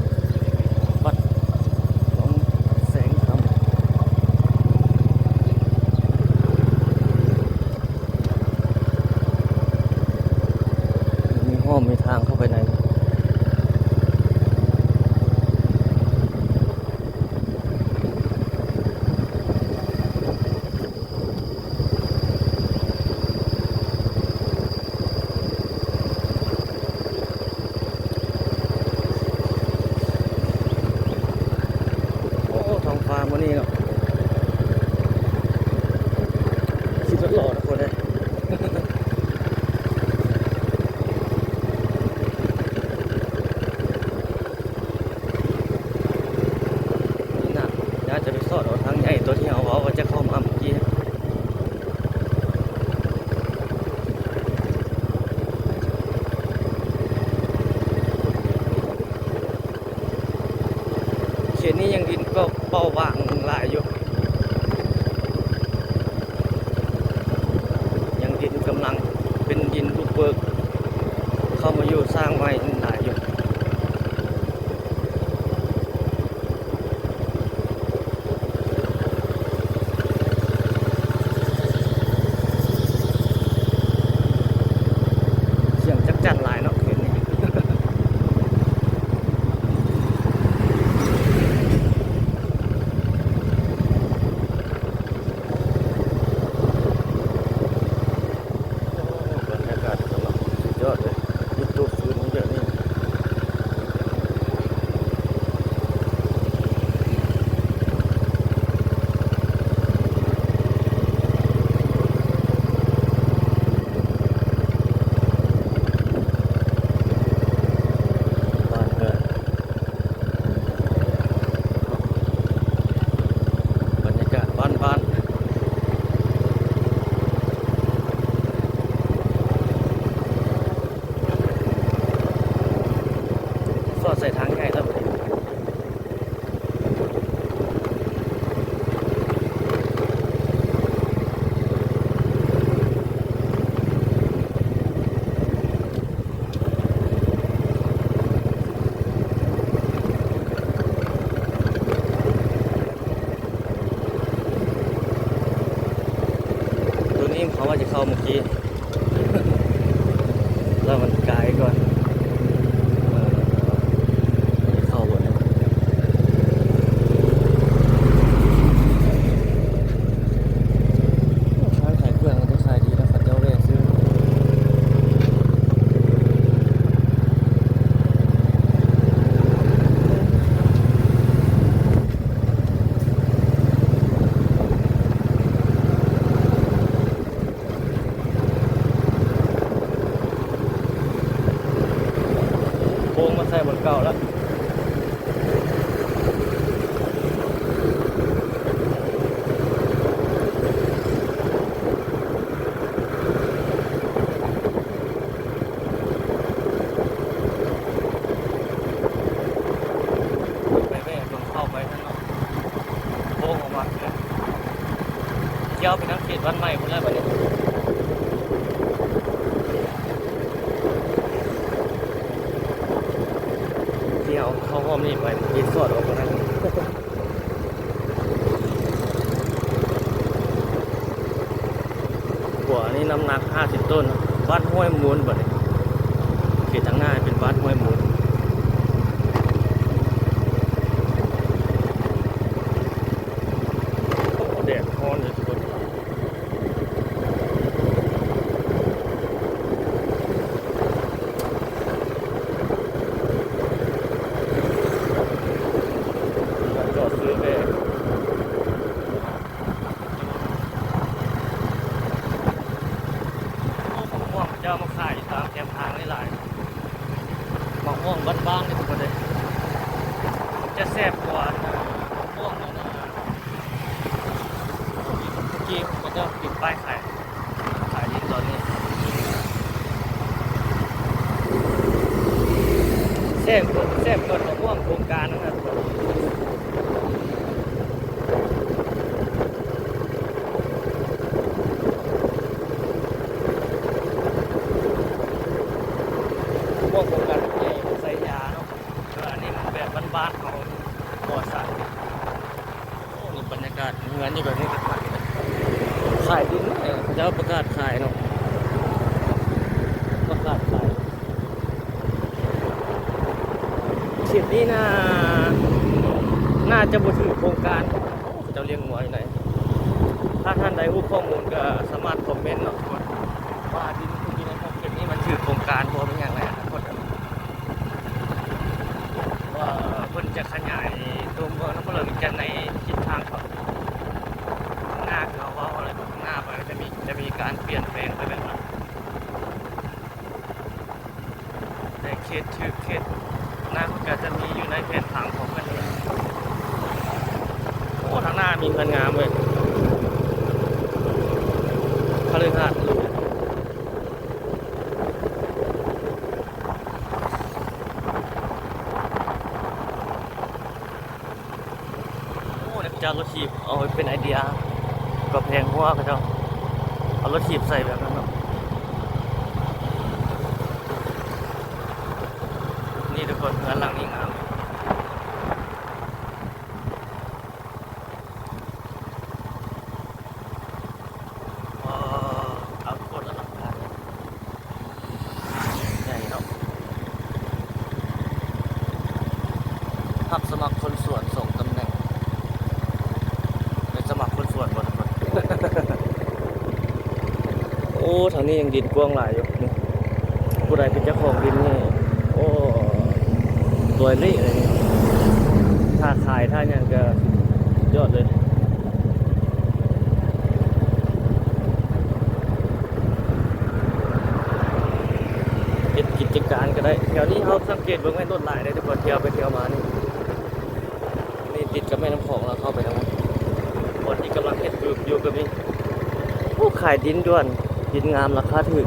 ວັດໜອງແສງຄຳ ມີຮ່ອມ ມີທາງເຂົ້າໄປໃນ. ໂອ້ ທ້ອງຟ້າມື້ນີ້ເນາະ ຂີ່ລົດຫຼໍ່ທຸກຄົນເອີຍ. ນີ້ນະ ຢາກຈະໄປສອດເອົາທາງໃຫຍ່ຕົວທີ່ເຮົາເວົ້າວ່າຈະເຂົ້າມາເມື່ອກີ້. ເຂດນີ້ຍັງດິນກໍເປົ່າບາງຫຼາຍຢູ່ ຍັງດິນກຳລັງເປັນດິນບຸກເບີກ ເຂົ້າມາຢູ່ສ້າງໃໝ່ຫຼາຍຢູ່. ສຽງຈັກຈັ່ນຫຼາຍເນາະຄືນນີ້. ໂອ້ ບັນຍາກາດກຳລັງສຸດຍອດເລີຍ ມີໂຕຟືນແບບນີ້. ບັນຍາກາດບ້ານໆ ສອດໃສ່ທາງໃຫຍ່ແລ້ວ. ໂຕນີ້ເຂົາວ່າຈະເຂົ້າເມື່ອກີ້ ແລ້ວມັນກາຍກ່ອນ ເອີ ເຂົ້າບໍ່ໄດ້. ໂອ້ ຮ້ານຂາຍເຄື່ອງກໍຂາຍດີນະ ເຂົາເຈົ້າແວ່ຊື້. ໂຄ້ງມາໃສ່ບ່ອນເກົ່າແລ້ວ. ໄປແວ່ເບິ່ງເຂົ້າໄປຊັ້ນເນາະ ໂຄ້ງອອກມາ ລ້ຽວໄປທາງເຂດບ້ານໃໝ່ພຸ້ນແຫຼະບັດນີ້. ທີ່ເຮົາເຂົ້າຮ່ອມນີ້ໄປ ທີ່ສອດອອກຕົງນັ້ນ ຂົວນີ້ນ້ຳໜັກຫ້າສິບໂຕນ. ວັດຫ້ວຍມູນບັດນີ້ ເຂດທາງໜ້າເປັນວັດຫ້ວຍມູນ. ໂອ້ ແດດຮ້ອນເລີຍທຸກຄົນ. ຈອດຊື້ແວ່ ໂອ້ ໝາກມ່ວງເຂົາເຈົ້າມາຂາຍຢູ່ຕາມແຄມທາງຫຼາຍໆ. ໝາກມ່ວງບ້ານໆ ນີ້ທຸກຄົນເອີຍ ຈະແຊບກວ່າ ໝາກມ່ວງອັນນັ້ນນະ ທີ່ເຂົາເຈົ້າຕິດປ້າຍຂາຍ ຂາຍດີຕອນນີ້. ແຊບກວ່າ ແຊບກວ່າໝາກມ່ວງໂຄງການນັ້ນນະ. ພວກໂຄງການໃຫຍ່ໃສ່ຢາເນາະ. ອັນນີ້ກໍເຮັດຂາຍ ຂາຍດິນເນາະ ເຂົາເຈົ້າປະກາດຂາຍເນາະ ປະກາດຂາຍ. ເຂດນີ້ໜ້າ ໜ້າຈະບໍ່ຖືກໂຄງການ. ໂອ້ ເຂົາເຈົ້າລ້ຽງງົວຢູ່ໃນ. ຖ້າທ່ານໃດຮູ້ຂໍ້ມູນກໍສາມາດຄອມເມັນເນາະ ວ່າດິນທີ່ຢູ່ໃນຂອບເຂດນີ້ມັນຖືກໂຄງການບໍ່ ເປັນຫຍັງໃນອະນາຄົດ ວ່າເພິ່ນຈະຂະຫຍາຍຕົວເມືອງນະຄອນຫຼວງວຽງຈັນໃນທິດທາງຂອງໜ້າ ຄືເຮົາເວົ້າອະໄລຂ້າງໜ້າໄປ ຈະມີ ຈະມີການປ່ຽນແປງໄປແບບນັ້ນ. ແຕ່ເຂດຖືກເຂດນັ້ນກໍຈະມີຢູ່ໃນແຜນຜັງຂອງເພິ່ນ. ໂອ້ ທາງໜ້າມີເຮືອນງາມເວີຍ ຄະລືຫາດຫຼວງ. ໂອ້ ເຂົາເຈົ້າລົດຖີບ ເອົາເປັນໄອເດຍ ກໍແພງຫົວເຂົາເຈົ້າ ເອົາລົດຖີບໃສ່ແບບນັ້ນເນາະ. ນີ້ທຸກຄົນ ເຮືອນຫຼັງນີ້ງາມ. ເອີ ເອົາໂຄດອະລັງການ ໃຫຍ່ເນາະ. ຮັບສະໝັກຄົນສວນສອງຕຳແໜ່ງ. ໄປສະໝັກຄົນສວນບໍ່ ທຸກຄົນ? ໂອ້ ທາງນີ້ຍັງດິນກວ້າງຫຼາຍຢູ່ນີ້. ຜູ້ໃດເປັນເຈົ້າຂອງດິນນີ້ ໂອ້ ລວຍເລະເລີຍນີ້. ຖ້າຂາຍ ຖ້າຫຍັງກໍຍອດເລີຍ. ເຮັດກິດຈະການກໍໄດ້. ແຖວນີ້ເຮົາສັງເກດເບິ່ງແມ່ນລົດຫຼາຍເດ້ ແຕ່ກ່ອນທ່ຽວໄປທ່ຽວມານີ້. ນີ້ຕິດກັບແມ່ນ້ຳຂອງ ແລ້ວເຂົ້າໄປທາງນັ້ນ ບ່ອນທີ່ກຳລັງເຮັດບຶບຢູ່ກໍມີ. ໂອ້ ຂາຍດິນດ່ວນ ດິນງາມ ລາຄາຖືກ.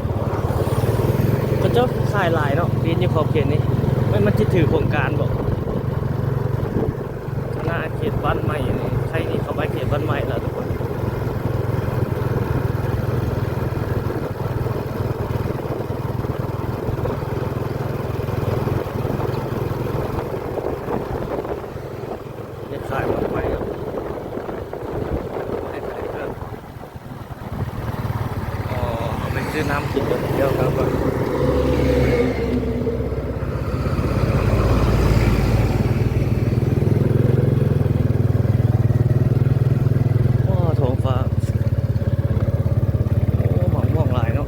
ເຂົາເຈົ້າຂາຍຫຼາຍເນາະ ດິນຢູ່ຂອບເຂດນີ້. ແມ່ນມັນຊິຖືກໂຄງການບໍ່? ຄະນະເຂດບ້ານໃໝ່ນີ້ ໃກ້ນີ້ເຂົ້າໄປເຂດບ້ານໃໝ່ແລ້ວທຸກຄົນ. ເຮັດຂາຍໝາກໄມ້ເນາະ ເຮັດຂາຍເຄື່ອງ. ອໍ ເອົາໄປຊື້ນ້ຳກິນກ່ອນ ດຽວເຂົ້າກ່ອນ. ໂອ້ ທ້ອງຟ້າ ໂອ້ ໝາກມ່ວງຫຼາຍເນາະ.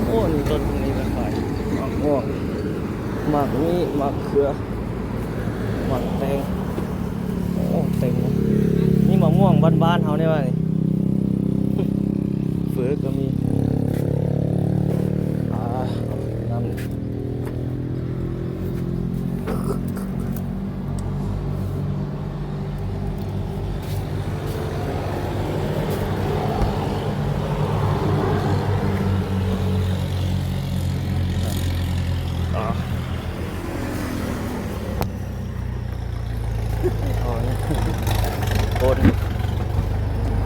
ໂອ້ ນີ້ຕົ້ນນີ້ລະຂາຍ ໝາກມ່ວງ ໝາກມີ້ ໝາກເຂືອ ໝາກແຕງ. ໂອ້ ເຕັມເລີຍ. ມີໝາກມ່ວງບ້ານໆເຮົານີ້ວ່ານີ້ ເຝີກໍມີ. ອ່າ ນ້ຳ ອ່າ ໂອນ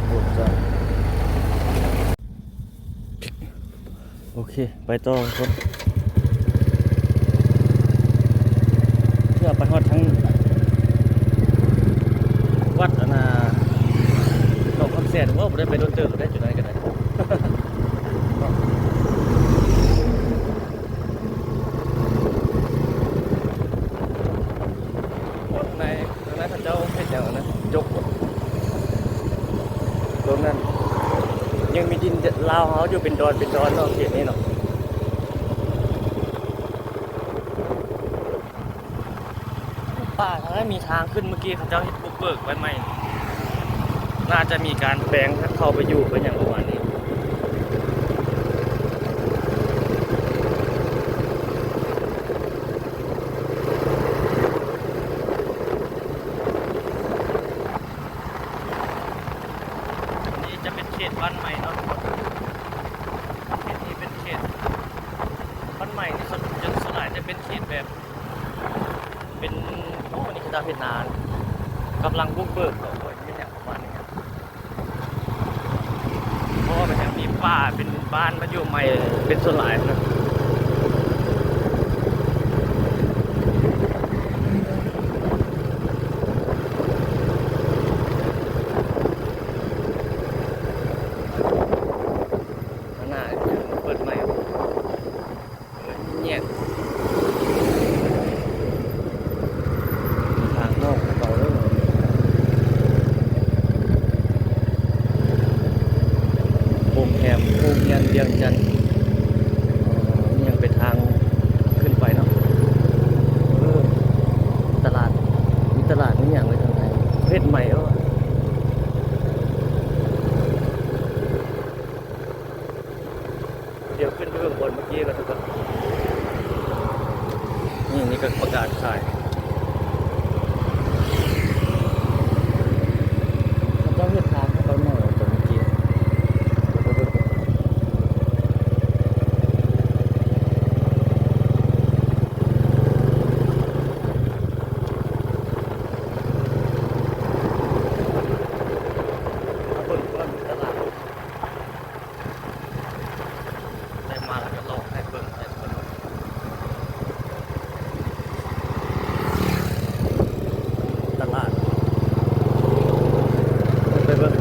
ໂອນ ໂອເຄ ໄປຕໍ່ທຸກຄົນ ເພື່ອໄປຮອດທາງວັດ ອັນນ່າ ໜອງຄຳແສນ. ໂອ້ ບໍ່ໄດ້ໄປດົນເຕີບແລ້ວ ໄດ້ຈຸດໃດກໍໄດ້. ໃນ ໃນເຂົາເຈົ້າເຮັດຫຍັງນະ ຈົກບໍ່? ຕົງນັ້ນ ຍັງມີດິນລາວເຮົາຢູ່ເປັນດອນເປັນດອນເນາະ ເຂດນີ້ເນາະ. ປ່າທາງນັ້ນມີທາງຂຶ້ນ ເມື່ອກີ້ເຂົາເຈົ້າເຮັດບຸກເບີກໄວ້ໃໝ່ ໜ້າຈະມີການແປງເຂົ້າໄປຢູ່ໄປຫຍັງປະມານນີ້. ອັນນີ້ຈະເປັນເຂດບ້ານໃໝ່ເນາະ ເຂດນີ້ເປັນເຂດບ້ານໃໝ່ ສ່ວນ ສ່ວນຫຼາຍຈະເປັນເຂດແບບ ເປັນ ໂອ້ ອັນນີ້ເຂົາເຈົ້າເຮັດນາ ກຳລັງບຸກເບີກເນາະ ເປັນຫຍັງປະມານນີ້. ເພາະວ່າເປັນຫຍັງມີປ່າເປັນບ້ານມາຢູ່ໃໝ່ເປັນສ່ວນຫຼາຍນະ. ໂຮງຮຽນວຽງຈັນ ເອີ ຍັງໄປທາງຂຶ້ນໄປເນາະ. ເອີ ຕະຫຼາດ ມີຕະຫຼາດ ມີຫຍັງໄວ້ທາງໃນ ເຮັດໃໝ່ແລ້ວ. ດຽວຂຶ້ນໄປເບິ່ງບ່ອນເມື່ອກີ້ກ່ອນທຸກຄົນ. ນີ້ ນີ້ກໍປະກາດຂາຍ. ເຂົາເຈົ້າເຮັດທາງເຂົ້າໄປໃໝ່ຕອນເມື່ອກີ້. ເບິ່ງກ່ອນຕະຫຼາດ. ໄດ້ມາແລ້ວກໍເລາະໃຫ້ເບິ່ງໃຫ້ເພິ່ນ ຕະຫຼາດ ໄປເບິ່ງ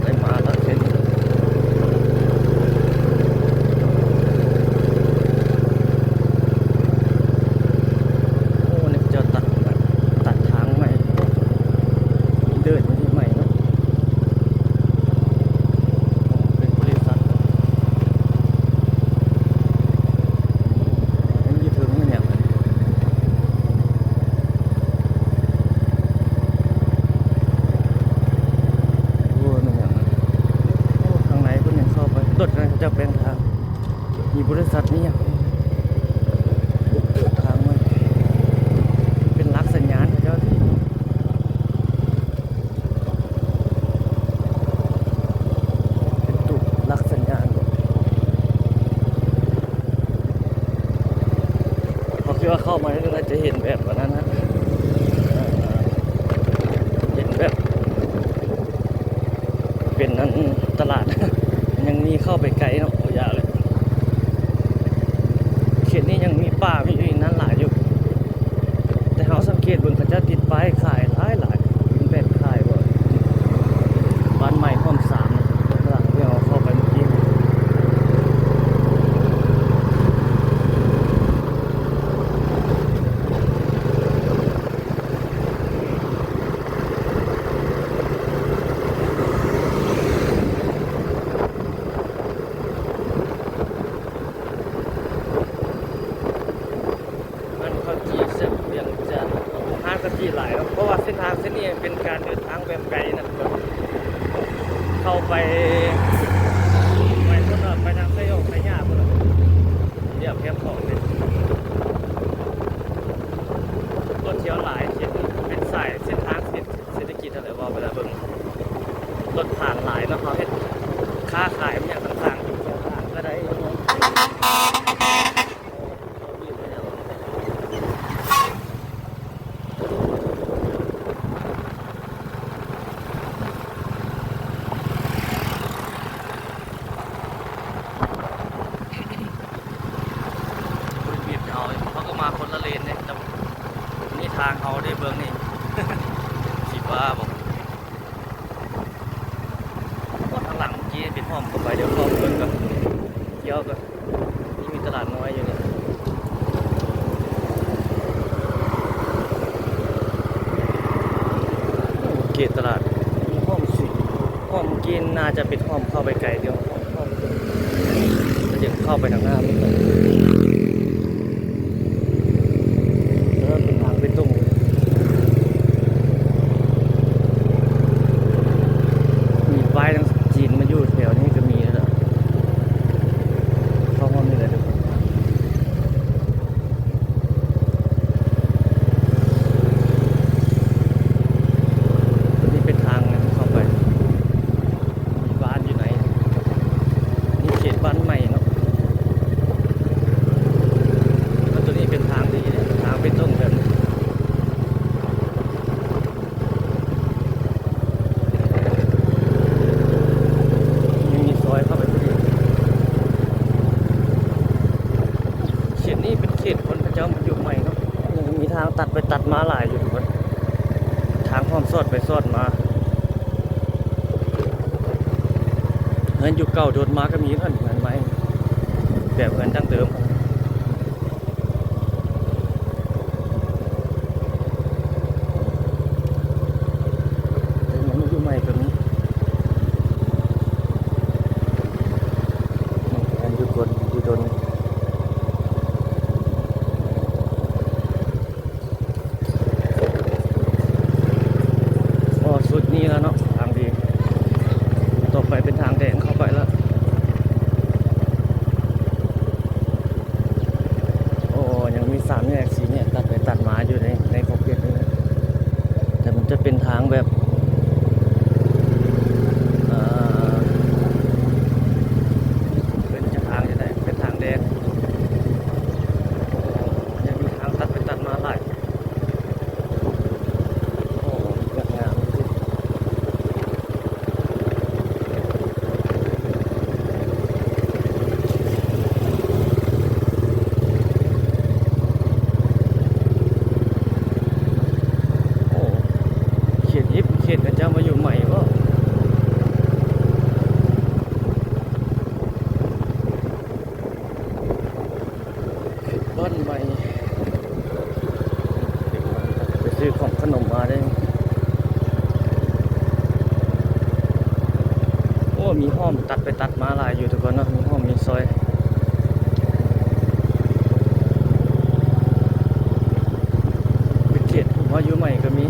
ໄດ້ມາແລ້ວເຊັ່ນ ໂອ້ ນີ້ເຂົາເຈົ້າຕັດ ຕັດທາງໃໝ່ ເດີນໃໝ່ເນາະ. ເປັນບໍລິສັດ ມັນຢູ່ເທິງແມ່ນຫຍັງ? ໂອ້ ແມ່ນຫຍັງ? ໂອ້ ທາງໃນເພິ່ນຍັງເຂົ້າໄປ ລົດເຂົາເຈົ້າແປງທາງ ມີບໍລິສັດ ມີຫຍັງ ທາງມັນເປັນຫຼັກສັນຍານເຂົາເຈົ້າ. ເປັນຕູບຫຼັກສັນຍານບໍ? ເພາະຄິດວ່າເຂົ້າມານີ້ໜ້າຈະເຫັນແບບອັນນັ້ນນະ ເຫັນແບບເປັນອັນຕະຫຼາດ ຍັງມີເຂົ້າໄປໄກເນາະ ບໍ່ຢາກເລີຍ. ເຂດນີ້ຍັງມີປ່າ ມີອີ່ນັ້ນຫຼາຍຢູ່. ແຕ່ເຮົາສັງເກດເບິ່ງ ເຂົາເຈົ້າຕິດປ້າຍຂາຍຫຼາຍໆ ເປັນແບບຂາຍບໍ່ ບ້ານໃໝ່ຮ່ອມສາມນະ ທາງຫຼັງທີ່ເຮົາເຂົ້າໄປເມື່ອກີ້. ຮ້ານເຂົ້າຈີ່ແຊບວຽງຈັນ ຮ້ານເຂົ້າຈີ່ຫຼາຍເນາະ ເພາະວ່າເສັ້ນທາງເສັ້ນນີ້ເປັນການເດີນທາງແບບໄກນະ ເຂົ້າໄປ ໄປພຸ້ນນະ ໄປທາງໄຊໂຍກໄຊຍາພຸ້ນນະ ລຽບແຄມຂອງເລີຍ ລົດທຽວຫຼາຍ ເຂດນີ້ເປັນສາຍເສັ້ນທາງເສດ ເສດຖະກິດຫັ້ນແຫຼະ ເວົ້າໄປແລ້ວເບິ່ງ ລົດຜ່ານຫຼາຍເນາະ ເຮົາເຮັດຄ້າຂາຍຫຍັງຕ່າງໆ ຢູ່ແຖວທາງກໍໄດ້. ເຂົາກໍມາຄົນລະເລນເດ້ ແຕ່ນີ້ທາງເຮົາເດ້ ເບື້ອງນີ້ ຊິບ້າບໍ່? ໂອ້ ທາງຫຼັງເມື່ອກີ້ໄປຫ້ອມເຂົ້າໄປ ດຽວເຂົ້າໄປເບິ່ງກ່ອນ ກ່ຽວກ່ອນ. ນີ້ມີຕະຫຼາດນ້ອຍຢູ່ນີ້ ໂອເຄ ຕະຫຼາດ ຫ້ອມຊິ ຫ້ອມກິນ ໜ້າຈະເປັນຫ້ອມເຂົ້າໄປໄກ ດຽວຫ້ອມເຂົ້າໄປ ແລ້ວດຽວເຂົ້າໄປທາງໜ້ານີ້ ເອີ ເປັນທາງໄປຕົງ ມີປ້າຍທາງຈີນມາຢູ່ແຖວນີ້ກໍມີແລ້ວ ເຂົ້າຮ່ອມນີ້ແຫຼະທຸກຄົນ. ນີ້ເປັນທາງເຂົ້າໄປ ມີບ້ານຢູ່ໃນ ນີ້ເຂດບ້ານໃໝ່ເນາະ ແລ້ວຕົວນີ້ເປັນທາງດີເດ້ ທາງໄປຕົງແບບນີ້ ຍັງມີຊອຍເຂົ້າໄປພໍດີ ເຂດນີ້ເປັນເຂດຄົນເຂົາເຈົ້າມາຢູ່ໃໝ່ເນາະ ຍັງມີທາງຕັດໄປຕັດມາຫຼາຍຢູ່ທຸກຄົນ ທາງຫ້ອມຊອດໄປຊອດມາ ເຮືອນຢູ່ເກົ່າໂດດມາກໍມີ ເຮືອນໃໝ່ ແບບເຮືອນດັ້ງເດີມ. ເຮືອນຢູ່ໃໝ່ກໍມີ. ແບບ ເອີ ເປັນທາງຈັ່ງໃດ ເປັນທາງແດງ ຍັງມີທາງຕັດໄປຕັດມາຫຼາຍ. ໂອ້ ງາມໆ ໂອ້ ເຂດອິບ ເຂດເຂົາເຈົ້າມາຢູ່ໃໝ່ບໍ? ບ້ານໃໝ່ ໄປຊື້ຂອງຂະໜົມມາເດ້. ໂອ້ ມີຮ່ອມຕັດໄປຕັດມາຫຼາຍຢູ່ທຸກຄົນເນາະ ມີຮ່ອມມີຊອຍ ເປັນເຂດຜູ້ມາຢູ່ໃໝ່ກໍມີ.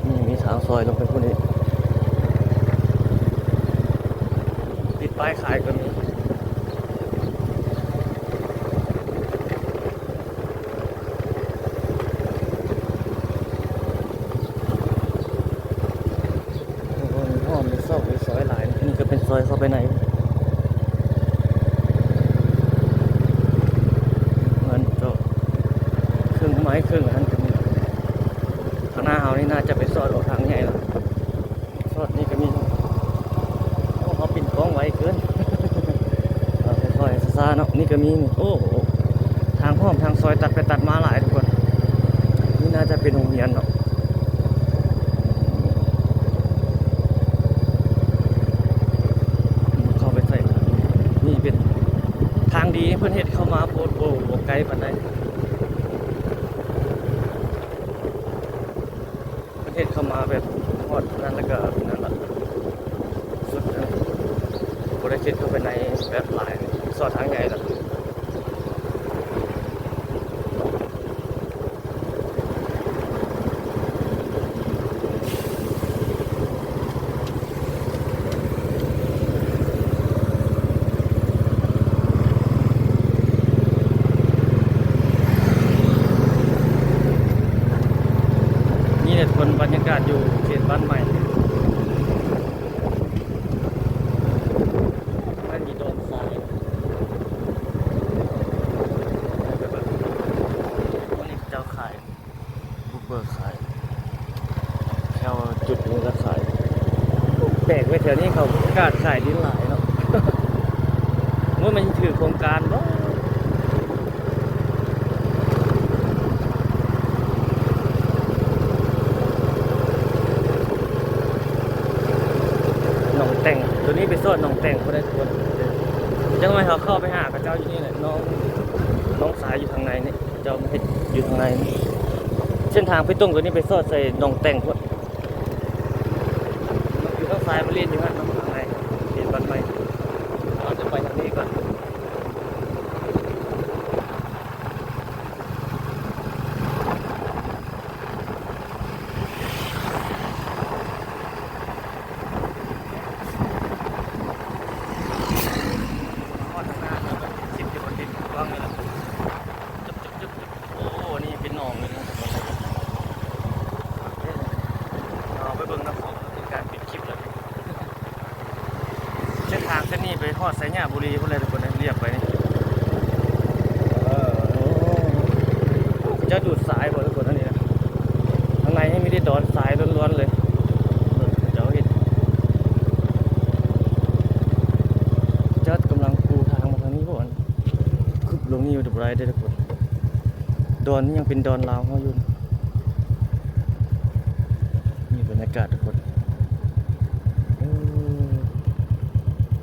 ນີ້ ມີທາງຊອຍລົງໄປພຸ້ນອີກ ຕິດປ້າຍຂາຍກໍມີ. ໂອ້ ມີຮ່ອມ ມີຊອກ ມີຊອຍຫຼາຍ. ນີ້ກໍເປັນຊອຍເຂົ້າໄປໃນ ເຮືອນເຈົ້າ ເຄື່ອງໄມ້ເຄື່ອງອັນນັ້ນກໍມີ. ທາງໜ້າເຮົານີ້ໜ້າຈະໄປຊອດອອກທາງໃຫຍ່ແລ້ວ. ຊອດນີ້ກໍມີ. ໂອ້ ເຮົາປິ່ນກ້ອງໄວເກີນ. ເອົາຄ່ອຍໆ ຊ້າໆ ເນາະ. ນີ້ກໍມີນີ້. ໂອ້ ທາງຮ່ອມທາງຊອຍຕັດໄປຕັດມາຫຼາຍທຸກຄົນ. ນີ້ໜ້າຈະເປັນໂຮງຮຽນເນາະ. ເຂົ້າໄປໃສ່ ນີ້ເປັນທາງດີ ເພິ່ນເຮັດເຂົ້າມາໂພດ ບໍ່ ບໍ່ໄກປານໃດ. ເພິ່ນເຮັດເຂົ້າມາແບບຮອດນັ້ນແລ້ວກໍນັ້ນລະ ສຸດນັ້ນ ບໍ່ໄດ້ເຮັດເຂົ້າໄປໃນແບບຫຼາຍ ຊອດທາງໃຫຍ່ລະ. ນີ້ແຫຼະທຸກຄົນ ບັນຍາກາດຢູ່ເຂດບ້ານໃໝ່ ມັນມີດອນຊາຍ ໄປເບິ່ງ ອັນນີ້ເຂົາເຈົ້າຂາຍ ບຸກເບີກຂາຍ ແຖວຈຸດນີ້ລະຂາຍ. ແປກເວີຍ ແຖວນີ້ເຂົາປະກາດຂາຍດິນຫຼາຍເນາະ. ໂອ້ຍ ມັນຖືກໂຄງການບໍ? ໜອງແຕ່ງ ໂຕນີ້ໄປຊອດໜອງແຕ່ງພຸ້ນນະທຸກຄົນ. ຈັກໜ້ອຍເຮົາເຂົ້າໄປຫາເຂົາເຈົ້າຢູ່ນີ້ແຫຼະ ນ້ອງ ນ້ອງຊາຍຢູ່ທາງໃນນີ້. ເຈົ້າມາເຮັດຢູ່ທາງໃນ. ເສັ້ນທາງໄປຕົງຕົວນີ້ໄປສອດໃສ່ໜອງແຕ່ງພຸ້ນ. ຢູ່ທາງຊ້າຍມາຫຼິ້ນຢູ່ຫັ້ນເນາະ ທາງໃນເຂດບ້ານໃໝ່. ເຮົາຈະໄປທາງນີ້ກ່ອນ. ມາຮອດທາງໜ້າແລ້ວ ມັນເປັນຄລິບທີ່ບໍ່ຕິດກ້ອງນີ້ແຫຼະ. ໂອ້ ນີ້ເປັນໜອງເລີຍນະ. ເອົາໄປເບິ່ງນຳ ເປັນການປິດຄລິບແລ້ວ. ເສັ້ນທາງເສັ້ນນີ້ໄປຮອດໄຊຍະບູລີພຸ້ນແຫຼະທຸກຄົນ ລຽບໄປນີ້. ເອີ ເຂົາເຈົ້າດູດຊາຍບໍ່ທຸກຄົນ ອັນນີ້ນະ. ທາງໃນນີ້ມີແຕ່ດອນຊາຍລ້ວນໆເລີຍ. ເຂົາເຈົ້າເຮັດ ເຈົ້າກຳລັງປູທາງມາທາງນີ້ບໍ່ ອັນ ຄຶບລົງນີ້ບໍ່ໄດ້ເດ້ທຸກຄົນ. ດອນນີ້ຍັງເປັນດອນລາວເຮົາຢູ່. ນີ້ບັນຍາກາດທຸກຄົນ. ເອີ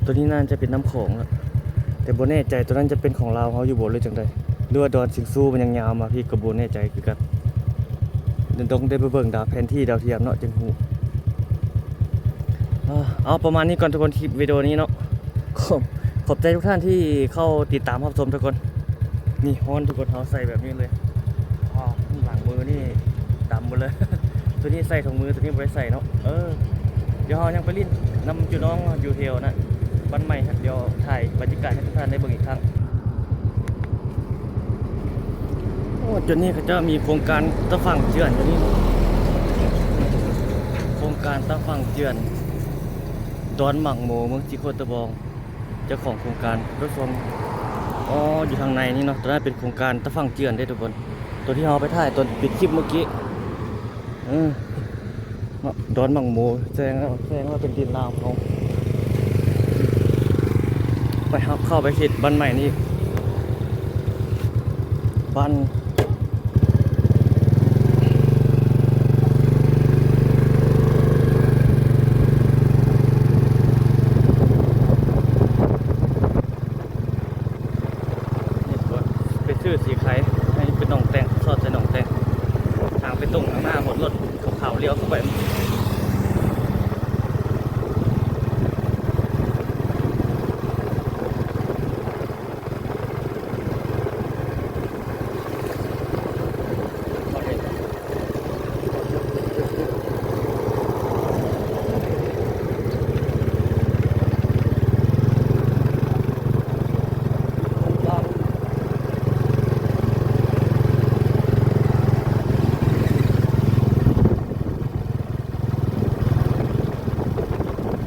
ຕົວນີ້ໜ້າຈະເປັນນ້ຳຂອງລະ ແຕ່ບໍ່ແນ່ໃຈ ຕົວນັ້ນຈະເປັນຂອງລາວເຮົາຢູ່ບໍ່ ຫຼືຈັ່ງໃດ ຫຼືວ່າດອນຊິງຊູມັນຍັງຍາວມາພີ້ ກໍບໍ່ແນ່ໃຈຄືກັນ. ຕ້ອງໄດ້ໄປເບິ່ງດາວ ແຜນທີ່ດາວທຽມເນາະ ຈຶ່ງຮູ້. ເອົາ ປະມານນີ້ກ່ອນທຸກຄົນ ຄລິບວິດີໂອນີ້ເນາະ. ຂອບ ຂອບໃຈທຸກທ່ານທີ່ເຂົ້າຕິດຕາມຮັບຊົມທຸກຄົນ. ນີ້ ຮ້ອນທຸກຄົນ ເຮົາໃສ່ແບບນີ້ເລີຍ. ອ້າວ ຫຼັງມືນີ້ດຳໝົດເລີຍ. ໂຕນີ້ໃສ່ຖົງມື ໂຕນີ້ບໍ່ໄດ້ໃສ່ເນາະ. ເອີ ດຽວເຮົາຍັງໄປຫຼິ້ນນຳຈຸນ້ອງຢູ່ແຖວນັ້ນ. ບ້ານໃໝ່ ດຽວຖ່າຍບັນຍາກາດໃຫ້ທຸກທ່ານໄດ້ເບິ່ງອີກຄັ້ງ. ໂອ້ ຈຸດນີ້ເຂົາເຈົ້າມີໂຄງການຕາຝັ່ງເຈື່ອນຢູ່ນີ້ ໂຄງການຕາຝັ່ງເຈື່ອນ ດອນໝາກໂມ ເມືອງສີໂຄດຕະບອງ. ເຈົ້າຂອງໂຄງການລົດຊົນ ອໍ ຢູ່ທາງໃນນີ້ເນາະ. ຕົວນັ້ນເປັນໂຄງການຕາຝັ່ງເຈື່ອນເດ້ທຸກຄົນ ຕົວທີ່ເຮົາໄປຖ່າຍຕອນປິດຄລິບເມື່ອກີ້. ເອີ ເນາະ ດອນໝາກໂມ ແສດງວ່າ ແສດງວ່າເປັນດິນລາວເຮົາ. ໄປ ເຮົາເຂົ້າໄປເຂດບ້ານໃໝ່ນີ້ ບ້ານ ນີ້ທຸກຄົນ ໄປຊື້ສີໄຄ ໃຫ້ເປັນໜອງແຕ່ງ ສອດໃສ່ໜອງແຕ່ງ. ທາງໄປຕົງທາງໜ້າພຸ້ນ ລົດຂາວໆ ລ້ຽວເຂົ້າໄປ.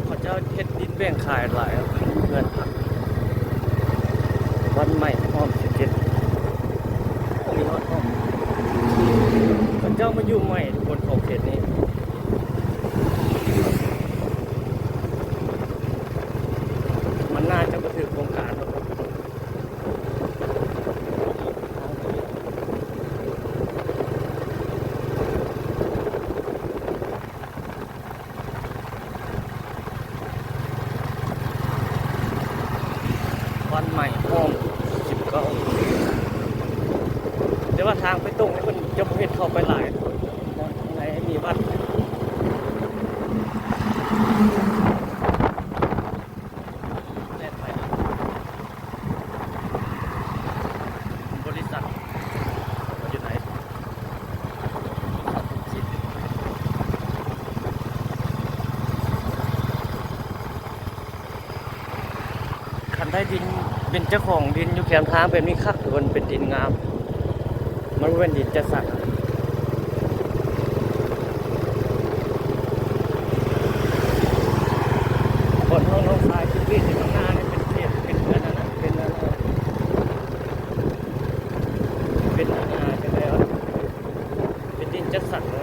ເຂົາເຈົ້າເຮັດດິນແບ່ງຂາຍຫຼາຍ ເຮືອນພັກ ບ້ານໃໝ່ ອ້ອມສິບເຈັດ ມີຮອດອ້ອມ ເຂົາເຈົ້າມາຢູ່ໃໝ່ ຄົນຂອງເຂດນີ້ ມັນໜ້າຈະບໍ່ຖືກໂຄງການ. ບ້ານໃໝ່ ອ້ອມສິບເກົ້າ ແຕ່ວ່າທາງໄປຕົງນີ້ເພິ່ນຈະບໍ່ເຮັດເຂົ້າໄປຫຼາຍ ທາງໃນມີວັດ. ແລ່ນໄປ ບໍລິສັດຢູ່ໃນ ຄັນໄດ້ດິນ ເປັນເຈົ້າຂອງດິນຢູ່ແຄມທາງແບບນີ້ຄັກ ມັນເປັນດິນງາມ. ມັນບໍ່ແມ່ນດິນຈັດສັນ ບ່ອນເຮົານ້ອງຊາຍຊິກຣີດຢູ່ຂ້າງໜ້ານີ້ເປັນເຂດ ເປັນອັນນັ້ນນະ ເປັນອັນ ເປັນອັນ ຈັ່ງໃດວະ ເປັນດິນຈັດສັນນະ.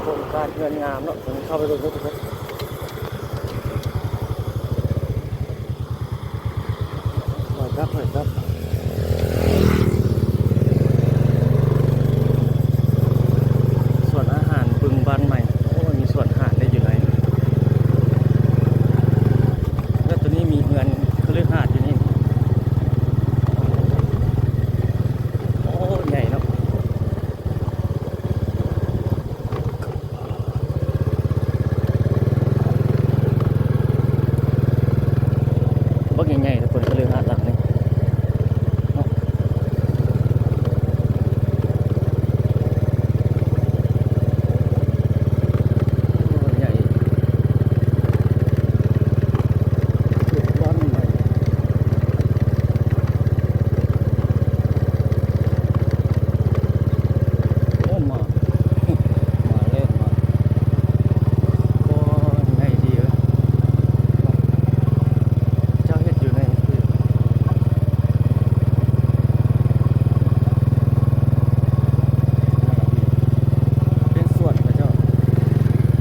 ໂຄງການເຮືອນງາມເນາະ ເຂົ້າໄປເບິ່ງເດີທຸກຄົນ. ຖອຍກັບ ຖອຍກັບ ສວນອາຫານບຶງບ້ານໃໝ່ ໂອ້ ມີສວນອາຫານໄດ້ຢູ່ໃນ ແລ້ວຕົວນີ້ມີເຮືອນຄະລືຫາດຢູ່ນີ້ ໂອ້ ໃຫຍ່ເນາະ. ບັກໃຫຍ່ໆ ທຸກຄົນ ຄະລືຫາດຫຼັງນີ້ເນາະ ໃຫຍ່ ເຂດບ້ານໃໝ່. ໂອ້ ໝາ ໝາແລ່ນມາ ໂອ້ ໃຫຍ່ດີເວີຍ ເຈົ້າເຮັດຢູ່ໃນ ເປັນສວນຂະເຈົ້າ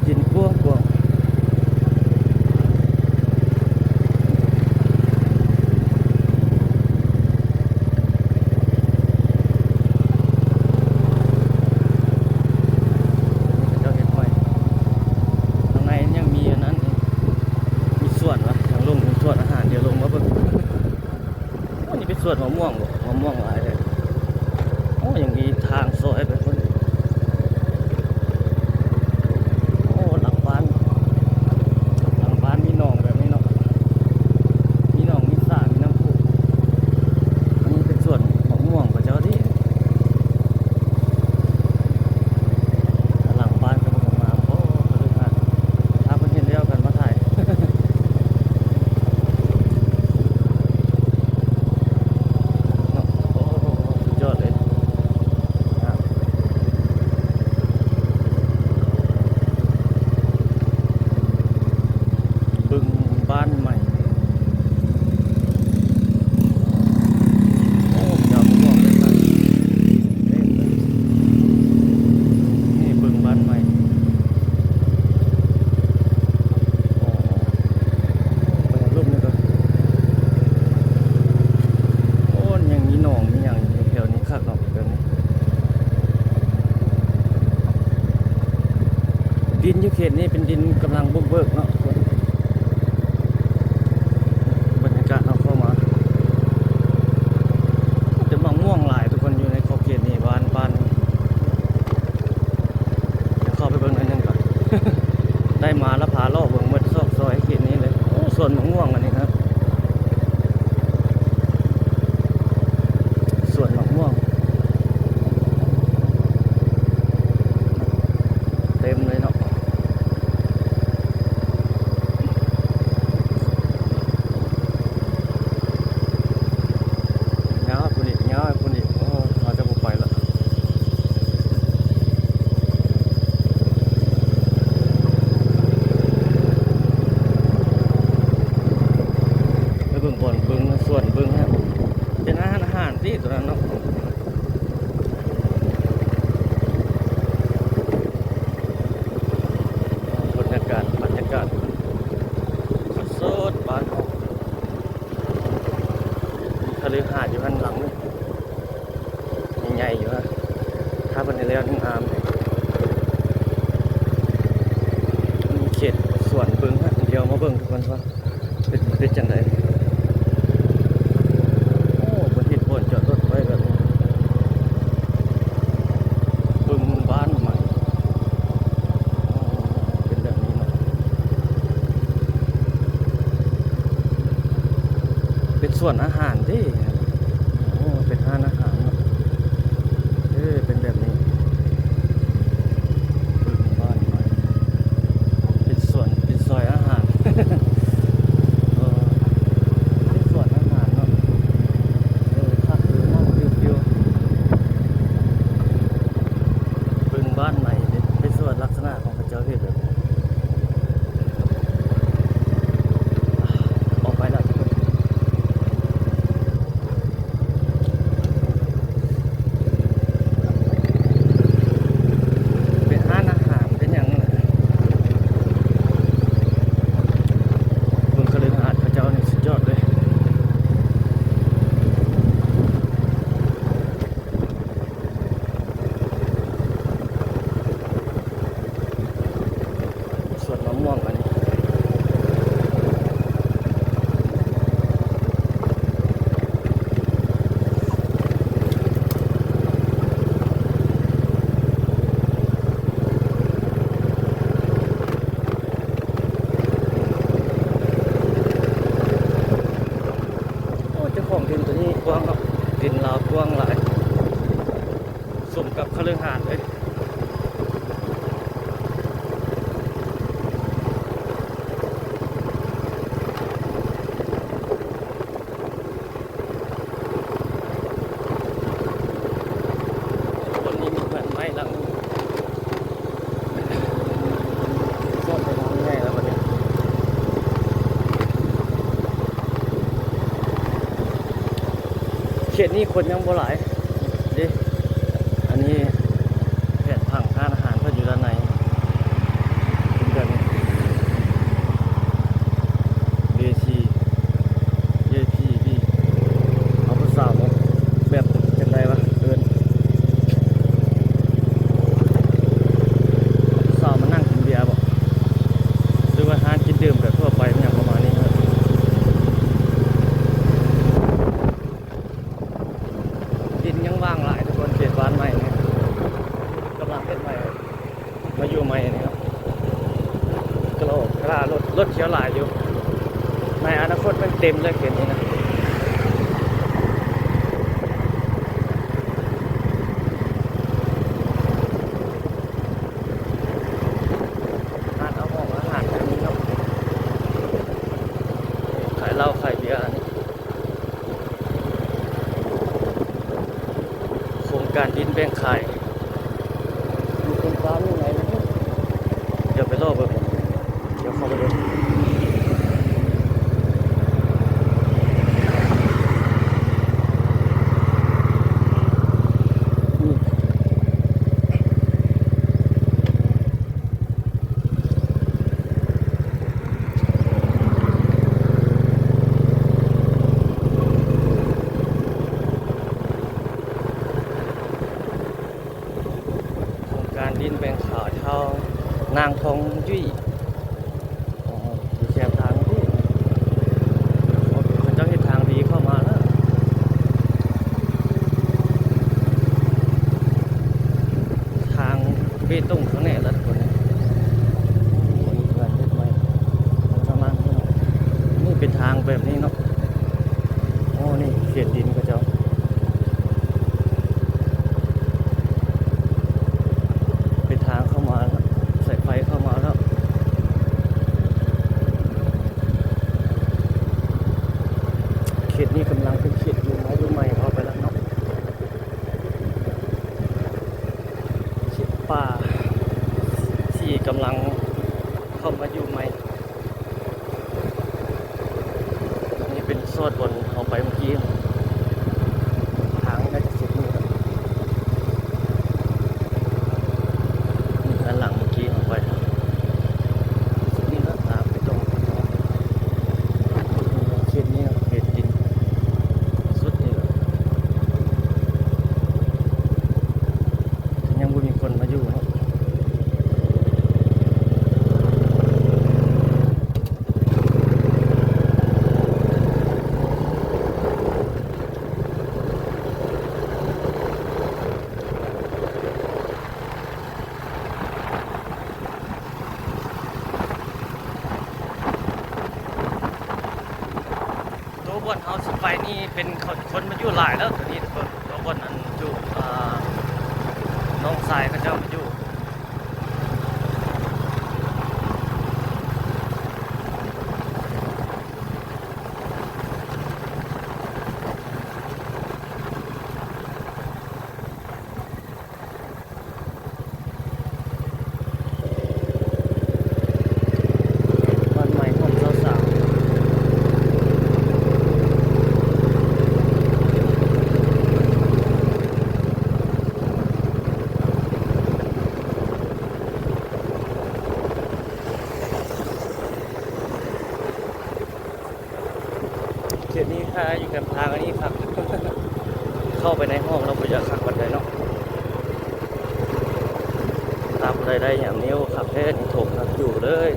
ດິນກວ້າງໆ. ເຂົາເຈົ້າເຮັດໃໝ່ ຂ້າງໃນຍັງມີອັນນັ້ນອີກ ມີສວນວະ ທາງລົງເປັນສວນອາຫານ ດຽວລົງມາເບິ່ງ. ໂອ້ ນີ້ເປັນສວນມະມ່ວງບໍ? ມະມ່ວງຫຼາຍແທ້. ໂອ້ ຍັງມີທາງຊອຍໄປພຸ້ນ. ໂອ້ ຫຼັງບ້ານ ຫຼັງບ້ານມີໜອງແບບນີ້ເນາະ ມີໜອງ ມີສາ ມີນ້ຳພຸ. ອັນນີ້ເປັນສວນມະມ່ວງເຂົາເຈົ້າເດ້. ຫຼັງບ້ານເຂົາກໍງາມ ໂອ້ ຄະລືຫາດ ບ້ານໃໝ່. ໂອ້ ດອກມ່ວງເລີຍ ເຕັມເລີຍ. ນີ້ເບິ່ງບ້ານໃໝ່. ໂອ້ ໄປຫາລົມນີ້ກ່ອນ. ໂອ້ ຍັງມີໜອງມີຫຍັງຢູ່ແຖວນີ້ ຄັກເນາະ ແບບນີ້. ດິນຢູ່ເຂດນີ້ເປັນດິນກຳລັງບຸກເບີກເນາະ. ບັນຍາກາດເຮົາເຂົ້າມາ ແຕ່ໝາກມ່ວງຫຼາຍທຸກຄົນ ຢູ່ໃນຂອບເຂດນີ້ ບ້ານ ບ້ານ ດຽວເຂົ້າໄປເບິ່ງໜ້ອຍໜຶ່ງກ່ອນ. ໄດ້ມາລະພາເລາະເບິ່ງໝົດຊອກຊອຍເຂດນີ້ເລີຍ. ໂອ້ ສວນໝາກມ່ວງອັນນີ້ນະ ສວນໝາກມ່ວງ ເຕັມເລີຍເນາະ. ຍາວພຸ້ນອີກ ຍາວພຸ້ນອີກ. ໂອ້ ເຮົາຈະບໍ່ໄປລະ. ໄປເບິ່ງບ່ອນ ເບິ່ງສວນ ເບິ່ງຫັ້ນ ເປັນຮ້ານອາຫານຕິ ຕົວນັ້ນເນາະ. ບັນຍາກາດ ບັນຍາກາດສົດໆ ບ້ານເຮົາ. ມີຄະລືຫາດຢູ່ຫັ້ນຫຼັງໜຶ່ງ ໃຫຍ່ໆ ຢູ່ນະ. ຖ້າເພິ່ນໄດ້ແລ້ວນີ້ງາມເດ. ມີເຂດສວນເບິ່ງຫັ້ນ ດຽວມາເບິ່ງກ່ອນວ່າ ເປັນ ເປັນຈັ່ງໃດ? ໂອ້ ເພິ່ນເຮັດບ່ອນຈອດລົດໄວ້ແບບນີ້ ເບິ່ງບ້ານໃໝ່. ອໍ ເປັນແບບນີ້ເນາະ ເປັນສວນອາຫານເດ້. ໂອ້ ເປັນຮ້ານອາຫານເນາະ. ເອີ ເປັນແບບນີ້ ເບິ່ງບ້ານໃໝ່ ເປັນສວນ ເປັນຊອຍອາຫານ. ເອີ ເປັນສວນອາຫານເນາະ. ເອີ ຄັກຢູ່ ນັ່ງຊິວໆ ເບິ່ງບ້ານໃໝ່ເດ້ ເປັນສວນລັກສະນະຂອງເຂົາເຈົ້າເຮັດແບບ ອອກໄປແລ້ວທຸກຄົນ. ເປັນຮ້ານອາຫານ ເປັນຫຍັງ ເບິ່ງຄະລືຫາດເຂົາເຈົ້ານີ້ ສຸດຍອດເລີຍ. ສວນມະມ່ວງອັນນີ້ ໂອ້ ເຈົ້າຂອງດິນໂຕນີ້ກວ້າງເນາະ ດິນລາວກວ້າງຫຼາຍ ສົມກັບຄະລືຫາດເລີຍ. ຄົນນີ້ມີເຮືອນໃໝ່ຫຼັງ ຊອດໄປທາງໃຫຍ່ແລ້ວບັດນີ້. ເຂດນີ້ຄົນຍັງບໍ່ຫຼາຍເດ້. ອັນນີ້ແຜນຜັງຮ້ານອາຫານເພິ່ນຢູ່ດ້ານໃນ ເປັນແບບນີ້ ເວທີ ເອ ພີ ບີ ເອົາຜູ້ສາວມາ ແບບຈັ່ງໃດວະ ເອີ້ນ ເອົາຜູ້ສາວມານັ່ງກິນເບຍບໍ ຫຼືວ່າຮ້ານກິນດື່ມແບບທົ່ວໄປ ຫຍັງປະມານນີ້. ດິນຍັງວ່າງຫຼາຍທຸກຄົນ ເຂດບ້ານໃໝ່ນີ້ ກຳລັງເຮັດໃໝ່ ມາຢູ່ໃໝ່ນີ້ເນາະ ກະໂຫຼກະລາ ລົດ ລົດຂຽວຫຼາຍຢູ່ ໃນອະນາຄົດແມ່ນເຕັມເລີຍເຂດນີ້ນະ. ຮ້ານເອົາຫ້ອງອາຫານກໍມີເນາະ ຂາຍເຫຼົ້າຂາຍເບຍ. ໂຄງການດິນແບ່ງຂາຍ ມີໂຄງການຢູ່ໃນນັ້ນ ດຽວໄປລໍເບິ່ງ ດຽວເຂົ້າໄປເບິ່ງ. ສອດບ່ອນເຮົາໄປເມື່ອກີ້ ທາງນີ້ໜ້າຈະສຸດນີ້ແຫຼະ ນີ້ ທາງຫຼັງເມື່ອກີ້ເຮົາໄປ ສຸດນີ້ແຫຼະ ທາງໄປຕົງ ເຂດນີ້ເນາະ ເຂດດິນ ສຸດນີ້ແຫຼະ ຍັງບໍ່ມີຄົນມາຢູ່ເນາະ. ໂຕບ່ອນເຮົາຊິໄປນີ້ເປັນຄົນມາຢູ່ຫຼາຍແລ້ວ ໂຕນີ້ທຸກຄົນ ໂຕບ່ອນອັນຢູ່ ອ່າ ນ້ອງຊາຍເຂົາເຈົ້າມາຢູ່. ບ້ານໃໝ່ຮ່ວມຊາວສາມ ເຂດນີ້ຖ້າຢູ່ແຄມທາງອັນນີ້ຄັກ ເຂົ້າໄປໃນຫ້ອງແລ້ວບໍ່ຢາກຄັກປານໃດເນາະ. ຖ້າຜູ້ໃດໄດ້ຍາມນີ້ ໂອ້ ຄັກແທ້ ນີ້ຖົມນະ ຢູ່ເລີຍ.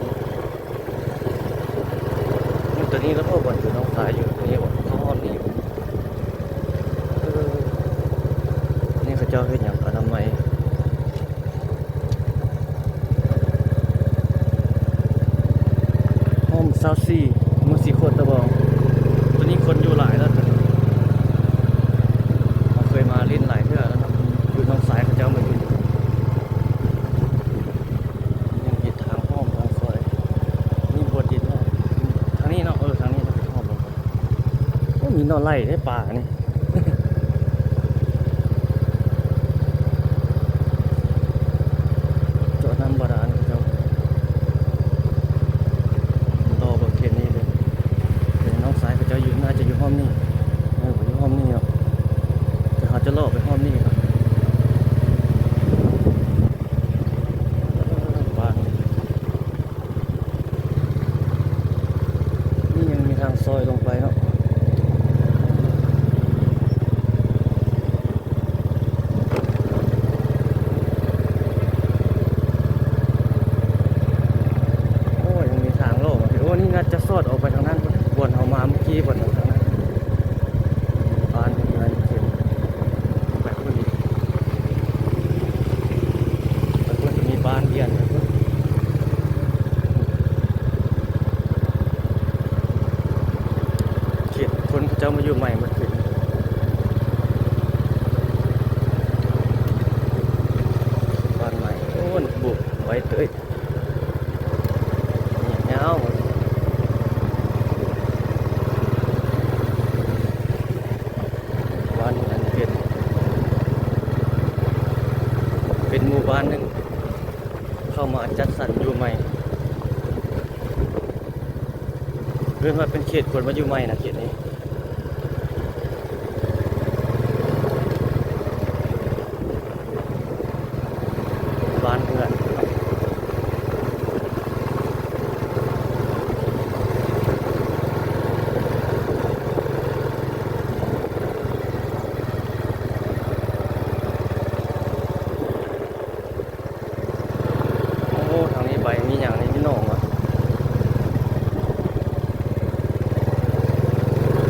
ຢູ່ຕົວນີ້ລະ ໂອ້ ບ່ອນຢູ່ໜອງຊາຍຢູ່ຕົວນີ້ ບ່ອນເຂົ້າຮ່ອມນີ້ ເອີ ນີ້ເຂົາເຈົ້າເຮັດຫຍັງ ອະນາໄມ ຮ່ອມຊາວສີ່ ເມືອງສີໂຄດຕະບອງ ຕົວນີ້ຄົນຢູ່ຫຼາຍແລ້ວ ຕົວນີ້ ເຮົາເຄີຍມາຫຼິ້ນຫຼາຍເທື່ອແລ້ວເນາະ ຢູ່ໜອງຊາຍເຂົາເຈົ້າມາຢູ່ ຍັງເຮັດທາງອ້ອມທາງຊອຍ ມີບົວດິນເນາະ ທາງນີ້ເນາະ ເອີ ທາງນີ້ເນາະ ອ້ອມລົງໄປ ໂອ້ ມີໜໍ່ໄຫຼເດ້ ປານີ້. ເຈາະນ້ຳບາດານເຂົາເຈົ້າ ລໍເບິ່ງເຂດນີ້ເດີ ເປັນນ້ອງຊາຍເຂົາເຈົ້າຢູ່ ໜ້າຈະຢູ່ຮ່ອມນີ້ ເອີ ຢູ່ຮ່ອມນີ້ເນາະ ແຕ່ເຮົາຈະເລາະໄປຮ່ອມນີ້ກ່ອນ ເອີ ບ້ານ ນີ້ຍັງມີທາງຊອຍລົງໄປເນາະ ໂອ້ ຍັງມີທາງໂລ່ງ ໂອ້ ນີ້ໜ້າຈະສອດອອກໄປທາງນັ້ນ ບ່ອນເຮົາມາເມື່ອກີ້ ບ່ອນທາງນັ້ນ ບ້ານເຮືອນເຂດ ໄປພຸ້ນອີກ ໄປພຸ້ນຈະມີບ້ານວຽນ ໄປພຸ້ນ ເຂດຄົນເຂົາເຈົ້າມາຢູ່ໃໝ່ໝົດເຂດ ບ້ານໃໝ່ ໂອ້ ບຸກໄວເຕີຍ. ຍາວ ບ້ານອັນເປັນ ເປັນໝູ່ບ້ານໜຶ່ງ ເຂົ້າມາຈັດສັນຢູ່ໃໝ່ ເອີ້ນວ່າເປັນເຂດຄົນມາຢູ່ໃໝ່ນະ ເຂດນີ້. ບ້ານເຮືອນ ໂອ້ ທາງນີ້ໃບມີຫຍັງນີ້ ມີໜອງຫວາ? ໂອ້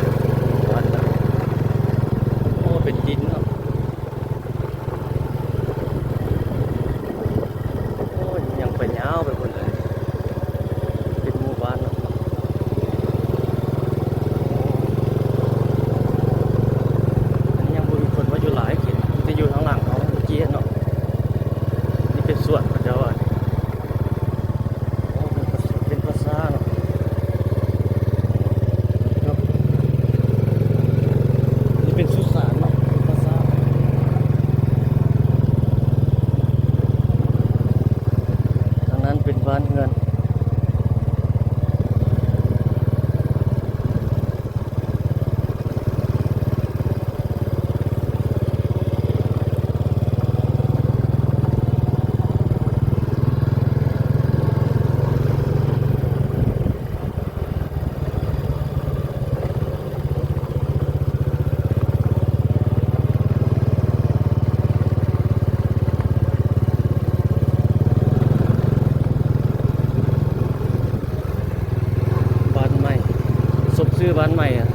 ຊື່ບ້ານໃໝ່ອະ.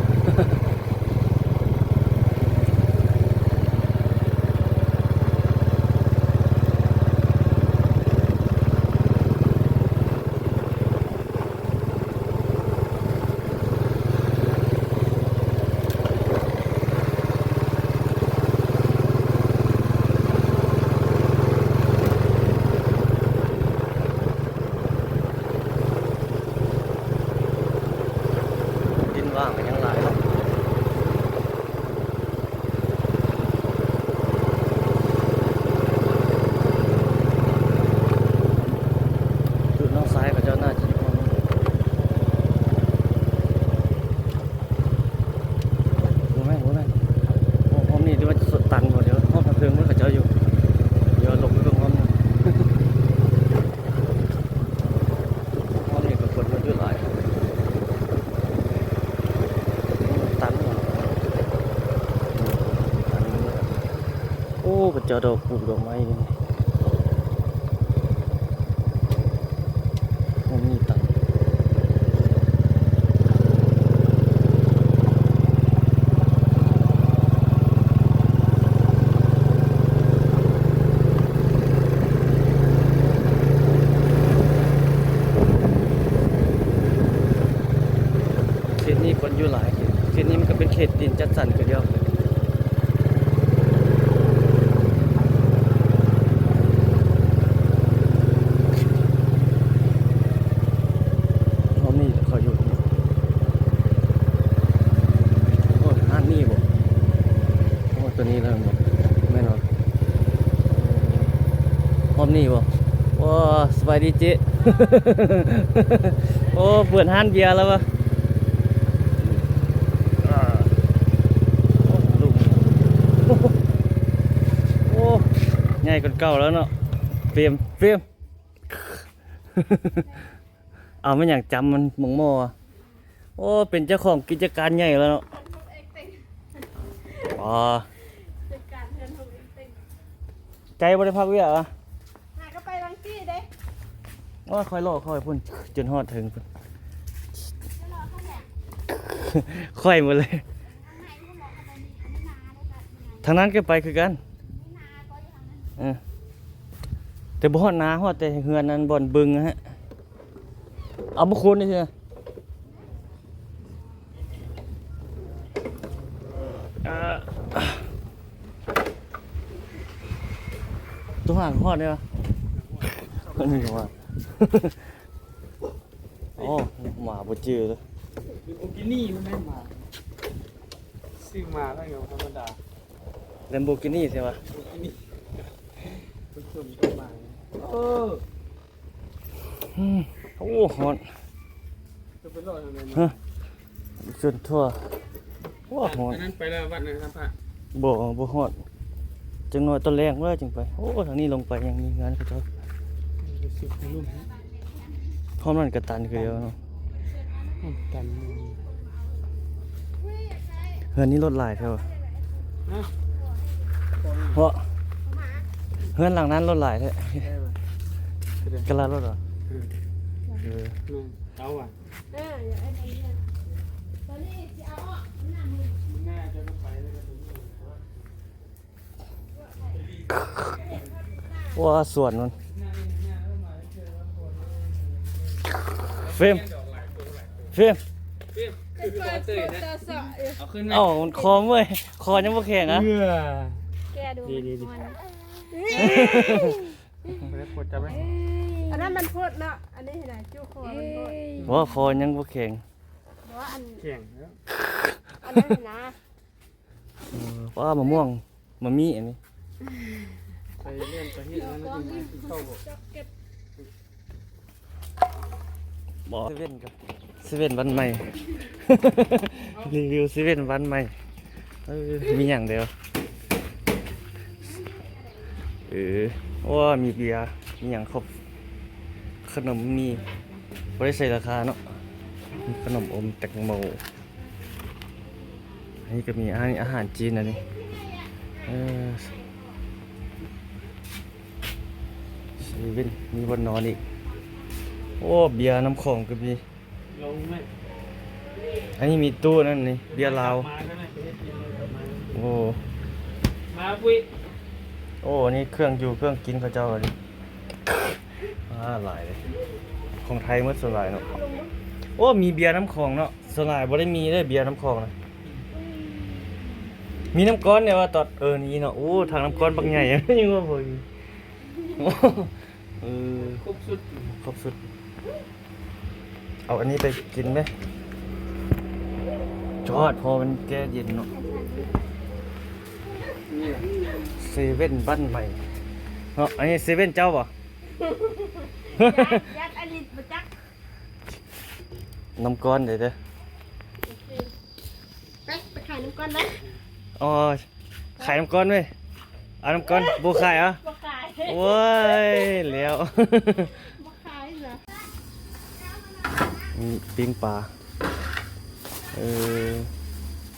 ດິນຫວ່າງກໍຍັງຫຼາຍເນາະ. ຈຸດນ້ອງຊາຍເຂົາເຈົ້າໜ້າຈະຢູ່ຫ້ອງ ບໍ່ແມ່ນ ບໍ່ແມ່ນ ໂອ້ ຫ້ອງນີ້ຖືວ່າຈະຕັນບໍ່? ດຽວຫ້ອງທາງເທິງເພິ່ນເຂົາເຈົ້າຢູ່ ດຽວລົງໄປເບິ່ງຫ້ອງນີ້. ຫ້ອງນີ້ກໍຄົນມັນຢູ່ຫຼາຍ ຕັນ ໂອ້ ເຂົາເຈົ້າດອກ ປູກດອກໄມ້ນີ້ ໂອ້ ມີຕັນ. ເຂດນີ້ຄົນຢູ່ຫຼາຍ ເຂດນີ້ມັນກໍເປັນເຂດດິນຈັດສັນຄືດຽວ. ຫ້ອງນີ້ເຂົາຢູ່ ໂອ້ ຮ້ານນີ້ບໍ? ໂອ້ ຕົວນີ້ແລ້ວບໍ? ແມ່ນບໍ່? ຮອບນີ້ບໍ່? ໂອ້ ສະບາຍດີເຈ້. ໂອ້ ເປີດຮ້ານເບຍແລ້ວວະ. ໂອ້ ໃຫຍ່ກວ່າເກົ່າແລ້ວເນາະ ເຟມ ເຟມ. ເອົາແມ່ນຫຍັງຈຳມັນໝົງໝໍ້. ໂອ້ ເປັນເຈົ້າຂອງກິດຈະການໃຫຍ່ແລ້ວເນາະ. ອໍ ໃຈບໍ່ໄດ້ພັກວຽກຫວາ? ຫາກໍໄປວັງຈີເດ້. ໂອ້ຍ ຂ້ອຍລໍ ຂ້ອຍພຸ້ນ ຈົນຮອດເທິງພຸ້ນ ຂ້ອຍໝົດເລີຍ. ທາງນັ້ນກໍໄປຄືກັນ ເອີ ແຕ່ບໍ່ຮອດນາ ຮອດແຕ່ເຮືອນນັ້ນ ບ່ອນບຶງນະຮະ. ເອົາບໍ່ຄູນນີ້ເທື່ອ ໂຕຫາງຮອດເດ້ວະ. ໂອ້ ໝາບໍ່ຈື່ເລີຍ. ແລມໂບກິນີ ມັນແມ່ນໝາ ຊື້ໝາແລ້ວກໍທຳມະດາ. ແລມໂບກິນີ ໃຊ່ປະ? ແລມໂບກິນີ ໄປຊົນກັບໝາ. ເອີ ອືມ ໂອ້ ຮ້ອນ. ຈະໄປເລາະທາງໃດມາ? ຮະ? ຊົນທົ່ວ. ໂອ້ ຮ້ອນ. ອັນນັ້ນໄປແລ້ວວັດນະ ທຳພະ? ບໍ່ ບໍ່ຮອດ. ຈັກໜ້ອຍຕອນແລງເດີຈຶ່ງໄປ. ໂອ້ ທາງນີ້ລົງໄປຍັງມີເຮືອນເຂົາເຈົ້າ. ໄປສຸດທາງລຸ່ມ. ພ້ອມນັ້ນກໍຕັນຄືດຽວເນາະ. ໂອ້ ຕັນ. ເຮືອນນີ້ລົດຫຼາຍແທ້ຫວາ? ຮະ? ເພາະເຮືອນຫຼັງນັ້ນລົດຫຼາຍແທ້. ກະລາລົດຫວາ? ເອີ ເອີ ເອົາຫວາ? ເອີ ຢາກໄດ້ໄປເຮືອນ ຕອນນີ້ຊິເອົາອອກ ໜ້າມື. ໂອ້ ສວນມັນ. ເຟມ ເຟມ ເອົາຂຶ້ນມາ. ເອົ້າ ມັນຄໍເມື່ອຍ ຄໍຍັງບໍ່ແຂງອະ. ເອີ ແກະດູ ດີໆໆ ມັນ ບໍ່ໄດ້ປົດຈັບໄວ້. ອັນນັ້ນມັນໂພດເນາະ ອັນນີ້ຫັ້ນນະ ຈຸຄໍມັນໂພດ. ບໍ່ ຄໍຍັງບໍ່ແຂງ. ບໍ່ ອັນ ແຂງແລ້ວ ອັນນັ້ນນະ. ເອີ ປ້າ ມະມ່ວງ ມະມີ້ອັນນີ້. ໄປເລື່ອນໄປເຮັດອັນນັ້ນ ກິນເຂົ້າບໍ່? ບໍ່ ເຊເວັ່ນກັບ ເຊເວັ່ນວັນໃໝ່ ຣີວິວເຊເວັ່ນວັນໃໝ່. ເອີ ມີຫຍັງແດ່ວະ? ເອີ ໂອ້ ມີເບຍ ມີຫຍັງຄົບ ຂະໜົມມີ ບໍ່ໄດ້ໃສ່ລາຄາເນາະ. ມີຂະໜົມອົມ ແຕງໂມ. ອັນນີ້ກໍມີ ອັນນີ້ອາຫານຈີນອັນນີ້. ເອີ ເຊເວັ່ນ ມີບ່ອນນອນອີກ. ໂອ້ ເບຍນ້ຳຂອງກໍມີ. ລົງໄໝ? ອັນນີ້ມີຕູ້ນັ້ນນີ້ ເບຍລາວ. ໂອ້ ມາປຸ້ຍ. ໂອ້ ອັນນີ້ເຄື່ອງຢູ່ເຄື່ອງກິນເຂົາເຈົ້ານີ້. ອ່າ ຫຼາຍເດ້ ຂອງໄທໝົດສ່ວນຫຼາຍເນາະ. ໂອ້ ມີເບຍນ້ຳຂອງເນາະ. ສ່ວນຫຼາຍບໍ່ໄດ້ມີເດ້ເບຍນ້ຳຂອງນະ. ມີນ້ຳກ້ອນແດ່ວ່າຕອດ ເອີ ນີ້ເນາະ. ໂອ້ ຖັງນ້ຳກ້ອນບັກໃຫຍ່ ຍັງວ່າບໍ່ມີ. ເອີ ຄົບຊຸດ ຄົບຊຸດ. ເອົາອັນນີ້ໄປກິນເດ້. ຈອດ ເພາະມັນແກ້ເຢັນເນາະ. ເຊເວັນບ້ານໃໝ່ເນາະ. ອັນນີ້ເຊເວັນເຈົ້າບໍ່? ຢ້ານ ຢ້ານອາລິດບໍ່ຈັກ. ນ້ຳກ້ອນເດ້ ເດີ. ໂອເຄ ໄປ ໄປຂາຍນ້ຳກ້ອນເດີ. ອໍ ຂາຍນ້ຳກ້ອນເວີຍ. ເອົານ້ຳກ້ອນ. ບໍ່ຂາຍເອົາ. ບໍ່ຂາຍ. ໂອ້ຍ ແລ້ວ ບໍ່ຂາຍເຫຼືອ. ອືມ ປີ້ງປາ. ເອີ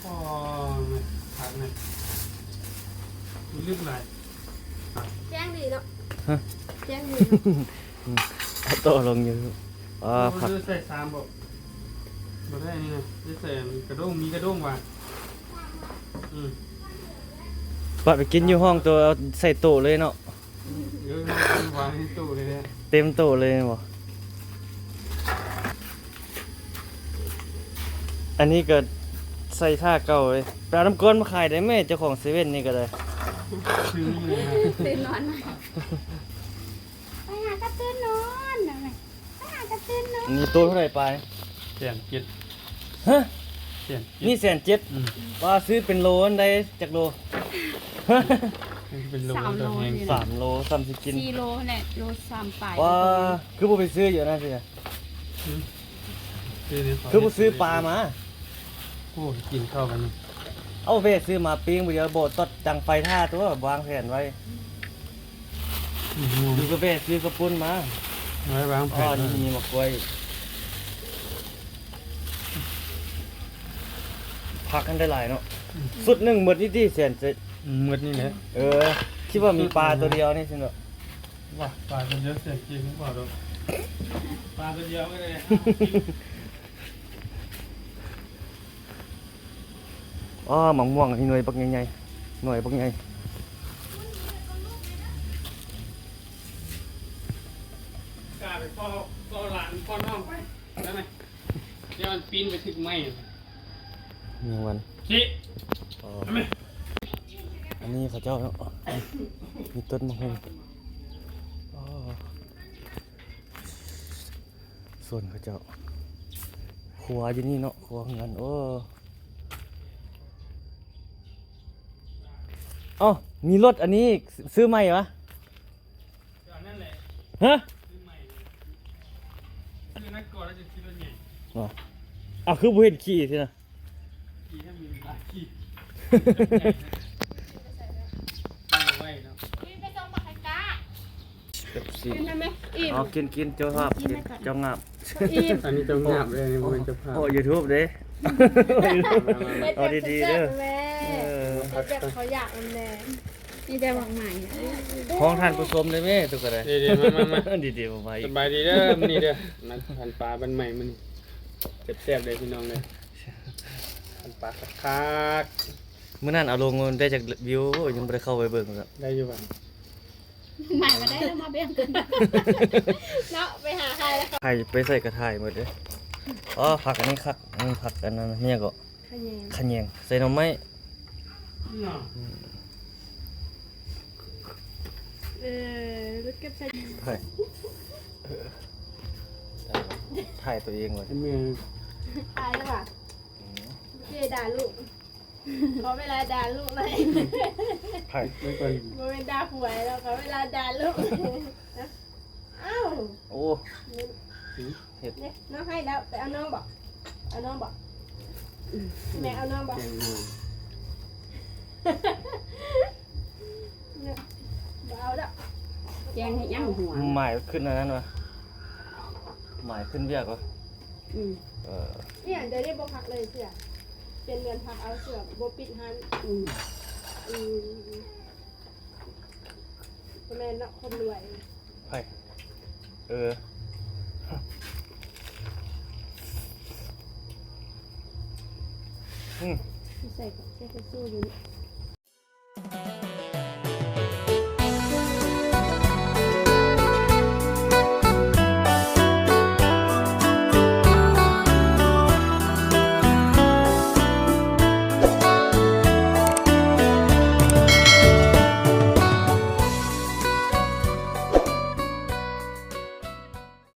ອໍ ຄັກແນ່ ລຶກຫຼາຍ. ແຈ້ງດີເນາະ. ຮະ ແຈ້ງດີ. ອືມ ເອົາຕໍ່ລົງຢູ່. ອໍ ຜັກ ໃສ່ຊາມບໍ່? ບໍ່ໄດ້ນີ້ນະ ໄດ້ໃສ່ອັນກະດ້ງ ມີກະດ້ງວ່າ. ອືມ ບັດໄປກິນຢູ່ຫ້ອງໂຕ ເອົາໃສ່ໂຕະເລີຍເນາະ. ເອີ ວາງໃນໂຕະເລີຍແຫຼະ ເຕັມໂຕະເລີຍແມ່ນບໍ່? ອັນນີ້ກໍໃສ່ທ່າເກົ່າເລີຍ. ໄປເອົານ້ຳກ້ອນມາຂາຍໄດ້ແມ້ ເຈົ້າຂອງເຊເວັນນີ້ກໍໄດ້. ຕື່ນນອນ ໄປຫາກະຕື່ນນອນນະແມ່. ມີໂຕເທົ່າໃດປາຍ? ແສນເຈັດ. ຮະ? ແສນເຈັດ. ນີ້ແສນເຈັດ. ອືມ ວ່າຊື້ເປັນໂລຫັ້ນໄດ້ຈັກໂລ? ເປັນໂລ ສາມໂລ ສາມໂລ ສ່ຳຊິກິນ ສີ່ໂລແຫຼະ ໂລສາມປາຍ. ວ່າ ຄືບໍ່ໄປຊື້ຢູ່ອັນນັ້ນຊິນະ? ອືມ ຄືບໍ່ຊື້ປາມາ? ໂອ້ ກິນເຂົ້າກັນ. ເອົາ ແວ່ຊື້ມາປີ້ງ ບໍ່ດຽວບໍ່ຕັດ ດັງໄຟຖ້າຕົວະ ວາງແຜນໄວ້. ອືມ ຢູ່ກໍແວ່ຊື້ເຂົ້າປຸ້ນມາ ໄວ້ວາງແຜນ. ອໍ ນີ້ມີໝາກກ້ວຍ ຜັກຫັ້ນໄດ້ຫຼາຍເນາະ. ອືມ ຊຸດໜຶ່ງໝົດນີ້ຕິ ແສນເຈັດ? ອືມ ໝົດນີ້ແຫຼະ. ເອີ ຄິດວ່າມີປາຕົວດຽວນີ້ຊັ້ນເນາະ. ວ່າ ປາຕົວດຽວແສນເຈັດບໍ່ພໍດອກ ປາຕົວດຽວກໍໄດ້. ອໍ ໝາກມ່ວງອັນນີ້ໜ່ວຍບັກໃຫຍ່ໆ ໜ່ວຍບັກໃຫຍ່. ກ້າໄປເຝົ້າ ເຝົ້າຫຼານເຝົ້ານ້ອງໄປ ໄດ້ໄໝ? ດຽວມັນປີນໄປຖືກໄມ້ ແມງວັນ. ອືມ ອັນນີ້ເຂົາເຈົ້າເນາະ ມີຕົ້ນໝາກຫຸ່ງ. ອໍ ສວນເຂົາເຈົ້າ ຄົວຢູ່ນີ້ເນາະ ຄົວເຮືອນ. ໂອ້ ເອົ້າ ມີລົດອັນນີ້ ຊື້ໃໝ່ຫວາ? ອັນນັ້ນແຫຼະ. ຮະ? ຊື້ໃໝ່ ຊື້ນັ້ນກ່ອນແລ້ວຈຶ່ງຊື້ລົດໃຫຍ່. ອໍ ເອົ້າ ຄືບໍ່ເຫັນຂີ່ຊິນະ? ເປັບຊີ ກິນໄດ້ໄໝ? ອີ່ມ. ເອົາ ກິນ ກິນ ເຈົ້າພາບ ກິນ ເຈົ້າງາບ. ອີ່ມ. ອັນນີ້ເຈົ້າງາບເດ້ ບໍ່ແມ່ນເຈົ້າພາບ. ໂອ້ ຢູທູບເດ້. ເອົາດີໆເດີ. ເອີ ເຮັດແບບເຂົາຢາກນຳແດ່. ມີແຕ່ໝາກໄມ້. ຂອງທ່ານຜູ້ຊົມໄດ້ແມ້ ຕຸກກະໄດ້. ດີໆ ມາໆໆ. ດີໆ ມາໆ ສະບາຍດີເດີ ມື້ນີ້ເດີ ມາຫັນປາບ້ານໃໝ່ມື້ນີ້ ແຊບໆເດີພີ່ນ້ອງເດີ. ຫັນປາຄັກໆ. ມື້ນັ້ນເອົາລົງໄດ້ຈັກວິວ? ໂອ້ຍ ຍັງບໍ່ໄດ້ເຂົ້າໄປເບິ່ງຊ້ຳ. ໄດ້ຢູ່ຫວາ? ໝາຍວ່າໄດ້ແລ້ວມາແບ່ງກັນເນາະ. ໄປຫາຖ່າຍແລ້ວ ຖ່າຍໄປໃສກໍຖ່າຍໝົດເດ້. ອໍ ຜັກອັນນີ້ຄັກ ອັນນີ້ຜັກອັນນັ້ນ ແມ່ນຫຍັງເກາະ? ຂະແຍງ ຂະແຍງ ໃສ່ໜໍ່ໄມ້. ເອີ ເກັບໃສ່ ຖ່າຍ ເອີ ຖ່າຍຕົວເອງເລີຍ. ອືມ ອາຍແລ້ວຫວາ? ອືມ ເຈດ່າລູກ. ຂໍເວລາດ່າລູກໜ່ອຍ. ໃຜ? ບໍ່ແມ່ນດ່າຜົວແລ້ວ ຂໍເວລາດ່າລູກ. ອ້າວ ໂອ້ ເຮັດ ເຮັດ ນ້ອງໃຫ້ແລ້ວ ໄປເອົານ້ອງບໍ? ເອົານ້ອງບໍ? ແມ່ເອົານ້ອງບໍ? ແກງໜໍ່ ບໍ່ເອົາດອກ. ແກງເຮັດຫຍັງຫົວ? ໝາຍຂຶ້ນອັນນັ້ນຫວາ? ໝາຍຂຶ້ນວຽກຫວາ? ອືມ ເອີ ນີ້ດຽວນີ້ບໍ່ພັກເລີຍເທື່ອ ເປັນເດືອນພັກເອົາເທື່ອ ບໍ່ປິດຮ້ານ. ອືມ ອືມ ບໍ່ແມ່ນເນາະ ຄົນລວຍ. ໃຜ? ເອີ ອືມ ໃສ່ ໃສ່ເຟສຊູຢູ່ນີ້